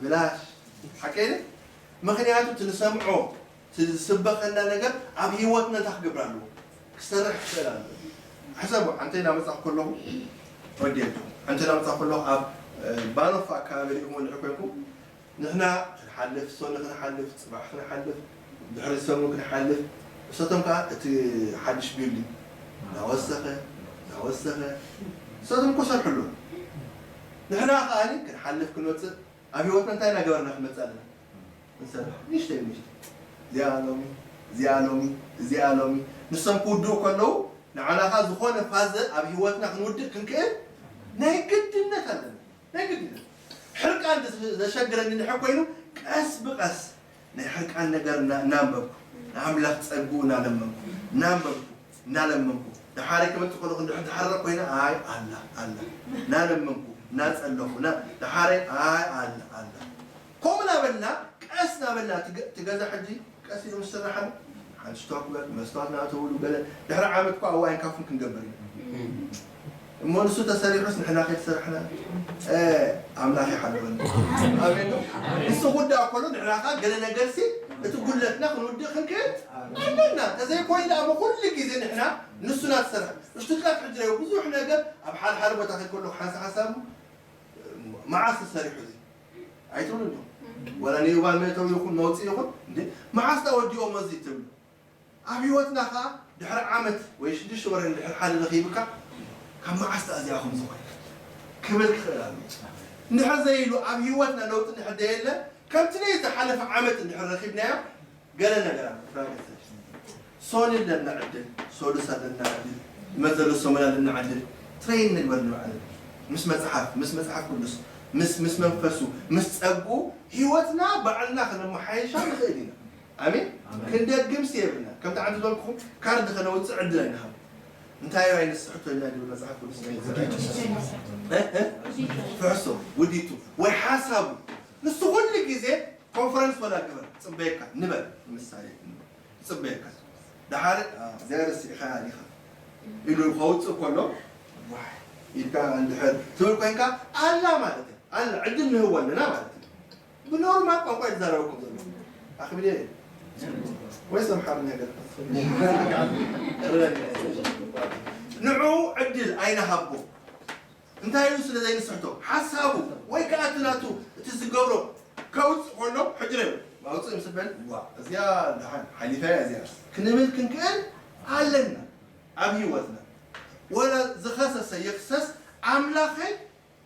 ብላሽ ሓቀይ ምኽንያቱ እቲ ንሰምዖ እቲ ዝስበኸና ነገር ኣብ ህይወትና እንታይ ክገብር ኣለዎ ክሰርሕ ክኽእል ኣለዎ ሕሰቡ ኣንተ እናመፃኹ ከለኹ ረድየኩም ኣንተ እናመፃኹ ከለኹ ኣብ ባኖፍ ኣካባቢ ሪእኹም ልሕ ኮይንኩም ንሕና ክንሓልፍ ሶኒ ክንሓልፍ ፅባሕ ክንሓልፍ ድሕሪ ሰሙን ክንሓልፍ እሶቶም ከዓ እቲ ሓድሽ ቢልዲንግ እናወሰኸ እናወሰኸ እሶቶም እኮ ሰርሑ ኣለዉ ንሕና ከዓ ክንሓልፍ ክንወፅእ ኣብ ህይወትና እንታይ እናገበርና ክንመፅእ ኣለና ንሰርሕ ንእሽተይ ንእሽተይ እዚኣ ሎሚ እዚኣ ሎሚ እዚኣ ሎሚ ንሶም ክውድኡ ከለዉ ንዓና ኸኣ ዝኾነ ፋዘ ኣብ ህይወትና ክንውድእ ክንክእል ናይ ግድነት ኣለና። ናይ ግድነት። ሕርቃን ዘሸግረኒ እንድሕር ኮይኑ፣ ቀስ ብቐስ ናይ ሕርቃን ነገር እና-፣ እናንበብኩ፣ ንኣምላኽ ጸግኡ እናለመንኩ፣ እናንበብኩ፣ እናለመንኩ፣ ደሓረይ ክመጽእ ከለኹ እንድሕር ዝሓርቕ ኮይነ፣ ኣይ፣ ኣላ፣ ኣላ፣ እናለመንኩ፣ እናጸለኹ፣ እና-፣ ደሓረይ፣ ኣይ፣ ኣላ፣ ኣላ። ከምኡ እናበልና፣ ቀስ እናበልና፣ እቲ ገ-፣ እቲ ገዛ ሕጂ ቀስ ኢሉ ምስ ሰራሓሉ፣ ሓንቲ ስቶክ በል፣ መስትዋት እናእተውሉ ገለ፣ ድሕሪ ዓመት እኳ ኣዋይን ካፍን ክንገብር ኢና። እሞ ንሱ ተሰሪሑስ ንሕና ከይተሰራሕና፣ እ፣ ኣምላኽ ይሓልወና። ኣሜን ዶ? ንሱ ክውዳእ ከሎ ንሕና ኸኣ ገለ ነገርሲ እቲ ጉድለትና ክንውድእ ክንክእል ኣለና። እንተዘይኮይኑ ደኣ እሞ ኩሉ ግዜ ንሕና ንሱ እናተሰርሐ፣ ንሱ ጥራሕ ሕጂ ርኣዩ ብዙሕ ነገር ኣብ ሓደ ሓደ ቦታ ከይድ ከለኹ ሓንሳእ ሓንሳብ መዓስ ተሰሪሑ እዚ ኣይትብሉን ዶ? ዋላ ንዩባን መእተዊ ይኹን መውፅኢ ይኹን፣ እንዴ፣ መዓስ ደኣ ወዲኦሞ እዚ ትብሉ። ኣብ ህይወትና ኸኣ ድሕሪ ዓመት ወይ ሽዱሽተ ወርሒ ድሕሪ ሓደ ረኺብካ፣ ካብ መዓስ ደኣ እዚኣ ከምዚ ኮይና ክብል ክኽእል ኣሎ። እንድሕር ዘይሉ ኣብ ህይወትና ለውጢ እንድሕር ዘየለ፣ ከምቲ ናይ ዝሓለፈ ዓመት እንድሕር ረኺብናዮ፣ ገለ ነገራት ፍራንክስ ሶኒ ኣለና ዕድል፣ ሶሉስ ኣለና ዕድል፣ መዘሎ ሰሙን ኣለና ዕድል፣ ትሬን ንግበር ንባዕልና። ምስ መጽሓፍ፣ ምስ መጽሓፍ ቅዱስ፣ ምስ፣ ምስ መንፈሱ፣ ምስ ጸግኡ፣ ህይወትና ባዕልና ከነመሓይሻ ንኽእል ኢና። ኣሜን? ኣሜን። ክንደግምሲ የብልና። ከምቲ ዓንዲ ዝበልኩኹም፣ ካርድ ከነውጽእ ዕድል ኣይንሃብ። እንታይ ኣይንስሕቶ ኢና ዝብል መጽሓፍ ቅዱስ ናይ ዘረባ። እ? እ? ፍሕሶ፣ ውዲቱ፣ ወይ ሓሳቡ። ንሱ ኩሉ ግዜ ኮንፈረንስ ወላ ግበር፣ ጽበየካ፣ ንበል፣ ንምሳሌ፣ ጽበየካ። ደሓር፣ አ፣ እዚኣ ረሲዕኻ ኢኻ ኢሉ ከውጽእ ከሎ፣ ዋይ ኢልካ እንድሕር ትብል ኮይንካ፣ ኣላ ማለት እዩ። ኣላ፣ ዕድል ንህቦ ኣለና ማለት እዩ። ብኖርማል ቋንቋ ይዛረበኩም ዘሎ። ኣኽብሬ ወይስ ኣምሓርኛ ገለ? ንዑ ዕድል ኣይንሃቦ። እንታይ ኢሉ ስለ ዘይንስሕቶ፣ ሓሳቡ ወይ ከኣ እቲ ናቱ እቲ ዝገብሮ ከውጽእ ከሎ፣ ሕጂ ርእ፣ ኣውጽእ ምስ በል፣ "ዋእ፣ እዚኣ ደሓን ሓሊፋ እያ እዚኣ" ክንብል ክንክእል ኣለና። ኣብ ህይወትና ወላ ዝኸሰሰ ይኽሰስ፣ ኣምላኸይ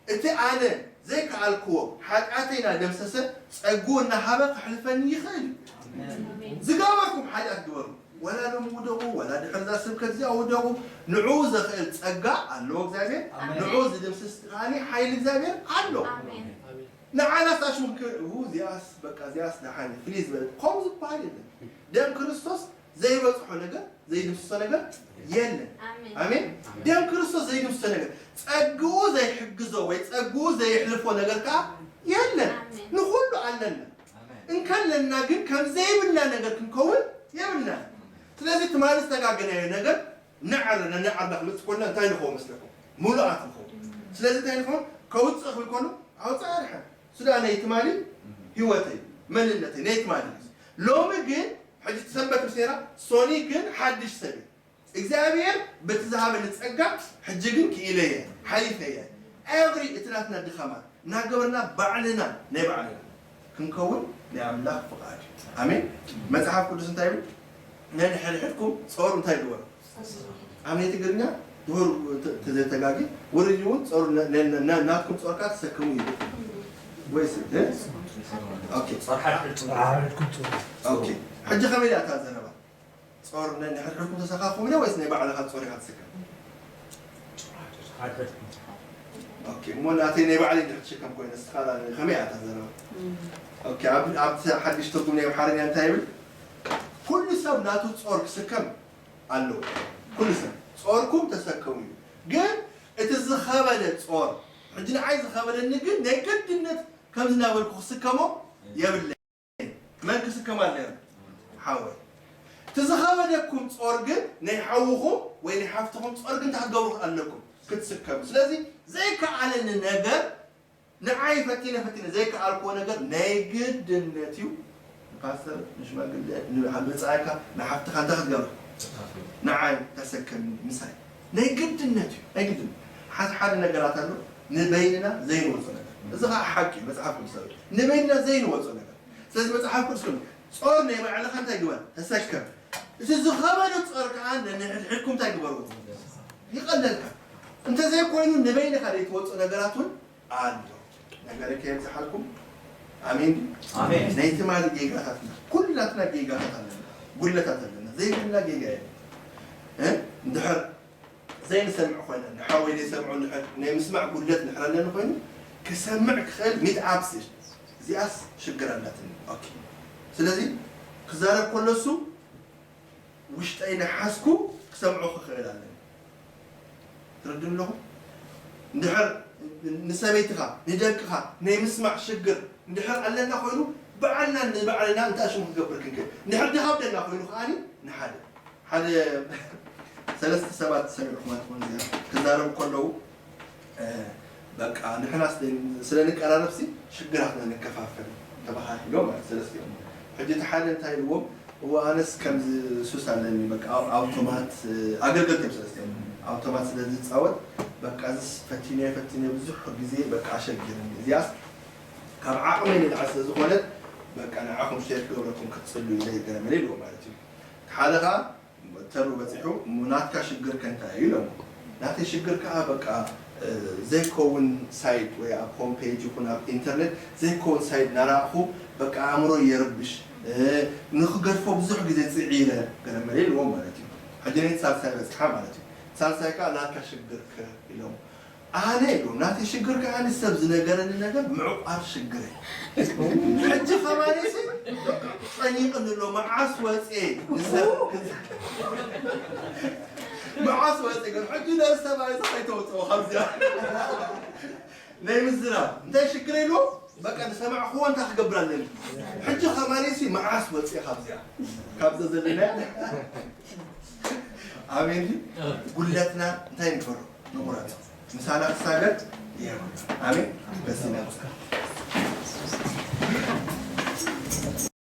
እቲ ኣነ ዘይከኣልክዎ ሓጢኣተይ እናደምሰሰ ጸግኡ እናሃበ ከሕልፈኒ ይኽእል እዩ። ኣሜን። ዝገበርኩም ሓጢኣት ግበሩ። ወላ ሎሚ ውደቑ፣ ወላ ድሕሪ እዛ ስብከት እዚኣ ውደቑ። ንዕኡ ዘኽእል ጸጋ ኣለዎ እግዚኣብሔር። ኣሜን። ንዕኡ ዝድምስስ ከኣኒ ሓይሊ እግዚኣብሔር ኣሎ። ኣሜን። ንዓናስ ኣሽሙ ክንክእል፣ "ው፣ እዚኣስ፣ በቃ፣ እዚኣስ ደሓን እዩ፣ ፕሊዝ" በል። ከምኡ ዝበሃል የለን። ደም ክርስቶስ ዘይበጽሖ ነገር፣ ዘይድምስሶ ነገር የለን። ኣሜን። ኣሜን። ኣሜን። ደም ክርስቶስ ዘይድምስሶ ነገር፣ ጸግኡ ዘይሕግዞ ወይ ጸግኡ ዘየሕልፎ ነገር ከኣ የለን። ኣሜን። ንኹሉ ኣለና። ኣሜን። እንከለና ግን ከም ዘይብልና ነገር ክንከውን የብልና። ስለዚ ትማሊ ዝተጋገናዮ ነገር ንዓር፣ ንዓርና ክመጽእ ከሎ እንታይ ንኸውን መስለኩም? ምሉኣት ንኸውን። ስለዚ እንታይ ንኸውን? ከውጽእ ክብል ከሎ፣ ኣውጽእ ኣድሓን። እሱ ደኣ ናይ ትማሊ ህይወተይ፣ መንነተይ፣ ናይ ትማሊ እዩ። ሎሚ ግን፣ ሕጂ እቲ ሰንበት ምስ ነይራ፣ ሶኒ ግን ሓድሽ ሰብ እየ። እግዚኣብሔር በቲ ዝሃበኒ ጸጋ፣ ሕጂ ግን ክኢለ እየ፣ ሓሊፈ እየ። ኤቭሪ እቲ ናትና ድኻማት እናገበርና ባዕልና፣ ናይ ባዕልና ክንከውን ናይ ኣምላኽ ፍቓድ እዩ። ኣሜን። መጽሓፍ ቅዱስ እንታይ ይብል? ነንሕድሕድኩም ጾር እንታይ ግበሩ? ኣብ ናይ ትግርኛ ድሁር ተ-፣ ተዘይተጋጊ፣ ወርዲ እውን ጾር ነ-፣ ነ-፣ ነ-፣ ናትኩም ጾርካ ተሰከሙ እዩ። ወይስ፣ እ? ኦኬ። ጾር ሓድሕድኩም። ሓድሕድኩም ጾር። ኦኬ። ሕጂ ከመይ እያ እታ ዘረባ? ጾር ነንሕድሕድኩም ተሰካክሙ ዶ ወይስ ናይ ባዕልኻ ጾር ኢኻ ትስከም? ሓድሕድኩም። ኦኬ። እሞ ናተይ ናይ ባዕለይ እንድሕር ትሽከም ኮይነ፣ ንስኻ ከመይ እያ እታ ዘረባ? ኦኬ። ኣብ፣ ኣብቲ ሓድሽ ትርጉም ናይ ኣምሓርኛ እንታይ ይብል? ኩሉ ሰብ ናቱ ጾር ክስከም ኣለዎ። ኩሉ ሰብ ጾርኩም ተሰከሙ እዩ። ግን እቲ ዝኸበደ ጾር፣ ሕጂ ንዓይ ዝኸበደኒ ግን ናይ ግድነት ከምዚ እናበልኩ ክስከሞ የብለይን። መን ክስከማ ኣለዎ? ሓወይ። እቲ ዝኸበደኩም ጾር ግን ናይ ሓውኹም ወይ ናይ ሓፍትኹም ጾር ግን እንታይ ክትገብሩ ኣለኩም? ክትስከሙ። ስለዚ ዘይከኣለኒ ነገር ንዓይ ፈቲነ ፈቲነ ዘይከኣልክዎ ነገር ናይ ግድነት እዩ። ንፓስተር፣ ንሽማግለ፣ ንዓብ መጻኢካ፣ ንሓፍትኻ እንታይ ክትገብር? ንዓይ ተሰከምኒ፣ ምሳይ። ናይ ግድነት እዩ፣ ናይ ግድነት። ሓንቲ ሓደ ነገራት ኣሎ፣ ንበይንና ዘይንወጾ ነገር። እዚ ኸኣ ሓቂ እዩ፣ መጽሓፍ ቅዱሳዊ እዩ። ንበይንና ዘይንወጾ ነገር። ስለዚ መጽሓፍ ቅዱስ ክብል፣ ጾር ናይ ባዕልኻ እንታይ ግበር? ተሰከም። እቲ ዝኸበደ ጾር ከኣ ነንሕድሕድኩም እንታይ ግበርዎ? ይቐለልካ። እንተዘይኮይኑ ንበይንኻ ዘይትወጾ ነገራት እውን ኣሎ። ነገረ ከየብዝሓልኩም። ኣሜን ድዩ? ኣሜን። ናይ ትማሊ ጌጋታትና፣ ኩላትና ጌጋታት ኣለና፣ ጉድለታት ኣለና፣ ዘይብልና ጌጋ የለን። እ? እንድሕር ዘይንሰምዕ ኮይና፣ ንሓወይ ዘይሰምዖ ናይ ምስማዕ ጉድለት ንድሕር ኣለኒ ኮይኑ፣ ክሰምዕ ክኽእል ሚት ኣብስር እዚኣስ ሽግር ኣላትኒ። ኦኬ። ስለዚ ክዛረብ ከሎ እሱ ውሽጠይ ናሓስኩ ክሰምዖ ክኽእል ኣለኒ። ትረድኡ ኣለኹም? እንድሕር ንሰበይትኻ፣ ንደቅኻ ናይ ምስማዕ ሽግር እንድሕር ኣለና ኮይኑ፣ ባዕልና ንባዕልና እንታይ ሽሙ ክገብር ክንክእል። እንድሕር ድኻብደና ኮይኑ ከዓኒ ንሓደ ሓደ ሰለስተ ሰባት ዝሰሚዕኹማ ትኾኑ እዚኣ ክዛረቡ ከለዉ፣ በቃ ንሕና ስለ ንቀራረብሲ ሽግራትና ንከፋፈል ተባሃሂሎም ማለት ሰለስቲኦም። ሕጂ እቲ ሓደ እንታይ ኢልዎም? እዎ ኣነስ ከምዚ ሱስ ኣለኒ በቃ ኣውቶማት ኣገልገልቲ እዮም ሰለስቲኦም። ኣውቶማት ስለ ዝፃወት በቃ እዚስ ፈቲነ ፈቲነ ብዙሕ ግዜ በቃ ኣሸጊርኒ እዚኣስ ካብ ዓቕመይ ንላዕሊ ስለ ዝኾነት በቃ ንዓኹም ሼር ክገብረኩም ክትፅሉ ኢለ ይገረመለ ኢልዎ ማለት እዩ። ሓደ ከዓ ተሩ በፂሑ እሞ ናትካ ሽግር ከ እንታይ እዩ ኢሎም። ናተይ ሽግር ከዓ በቃ ዘይከውን ሳይት ወይ ኣብ ሆም ፔጅ ይኹን ኣብ ኢንተርኔት ዘይከውን ሳይት ናራእኹ በቃ ኣእምሮ የርብሽ ንክገድፎ ብዙሕ ግዜ ፅዒረ ገለመለ ኢልዎም ማለት እዩ። ሕጂ ናይ ሳልሳይ በፅሓ ማለት እዩ። ሳልሳይ ከዓ ናትካ ሽግር ከ ኢሎም ኣነ ኢሉ ናተይ ሽግር ከኣ ንሰብ ዝነገረኒ ነገር ምዕቋር ሽግረይ። ሕጂ ኸማነሲ ጸኒቕኒ ኣሎ መዓስ ወጽኤ ንሰብ መዓስ ወጽኤ ግን ሕጂ ንሰብ ኣይዛ ከይተወጽኦ ካብዚኣ ናይ ምዝራብ እንታይ ሽግረይ ኣሎ በቃ ዝሰማዕኽዎ እንታይ ክገብር ኣለኒ ሕጂ ኸማነሲ መዓስ ወጽኤ ካብዚኣ ካብዛ ዘለና ኣሜን ድዩ? ጉድለትና እንታይ ንግበሮ? ንቑረጾ። ምሳና ክሳገድ የብሉ። ኣሜን። በስመ ኣብ።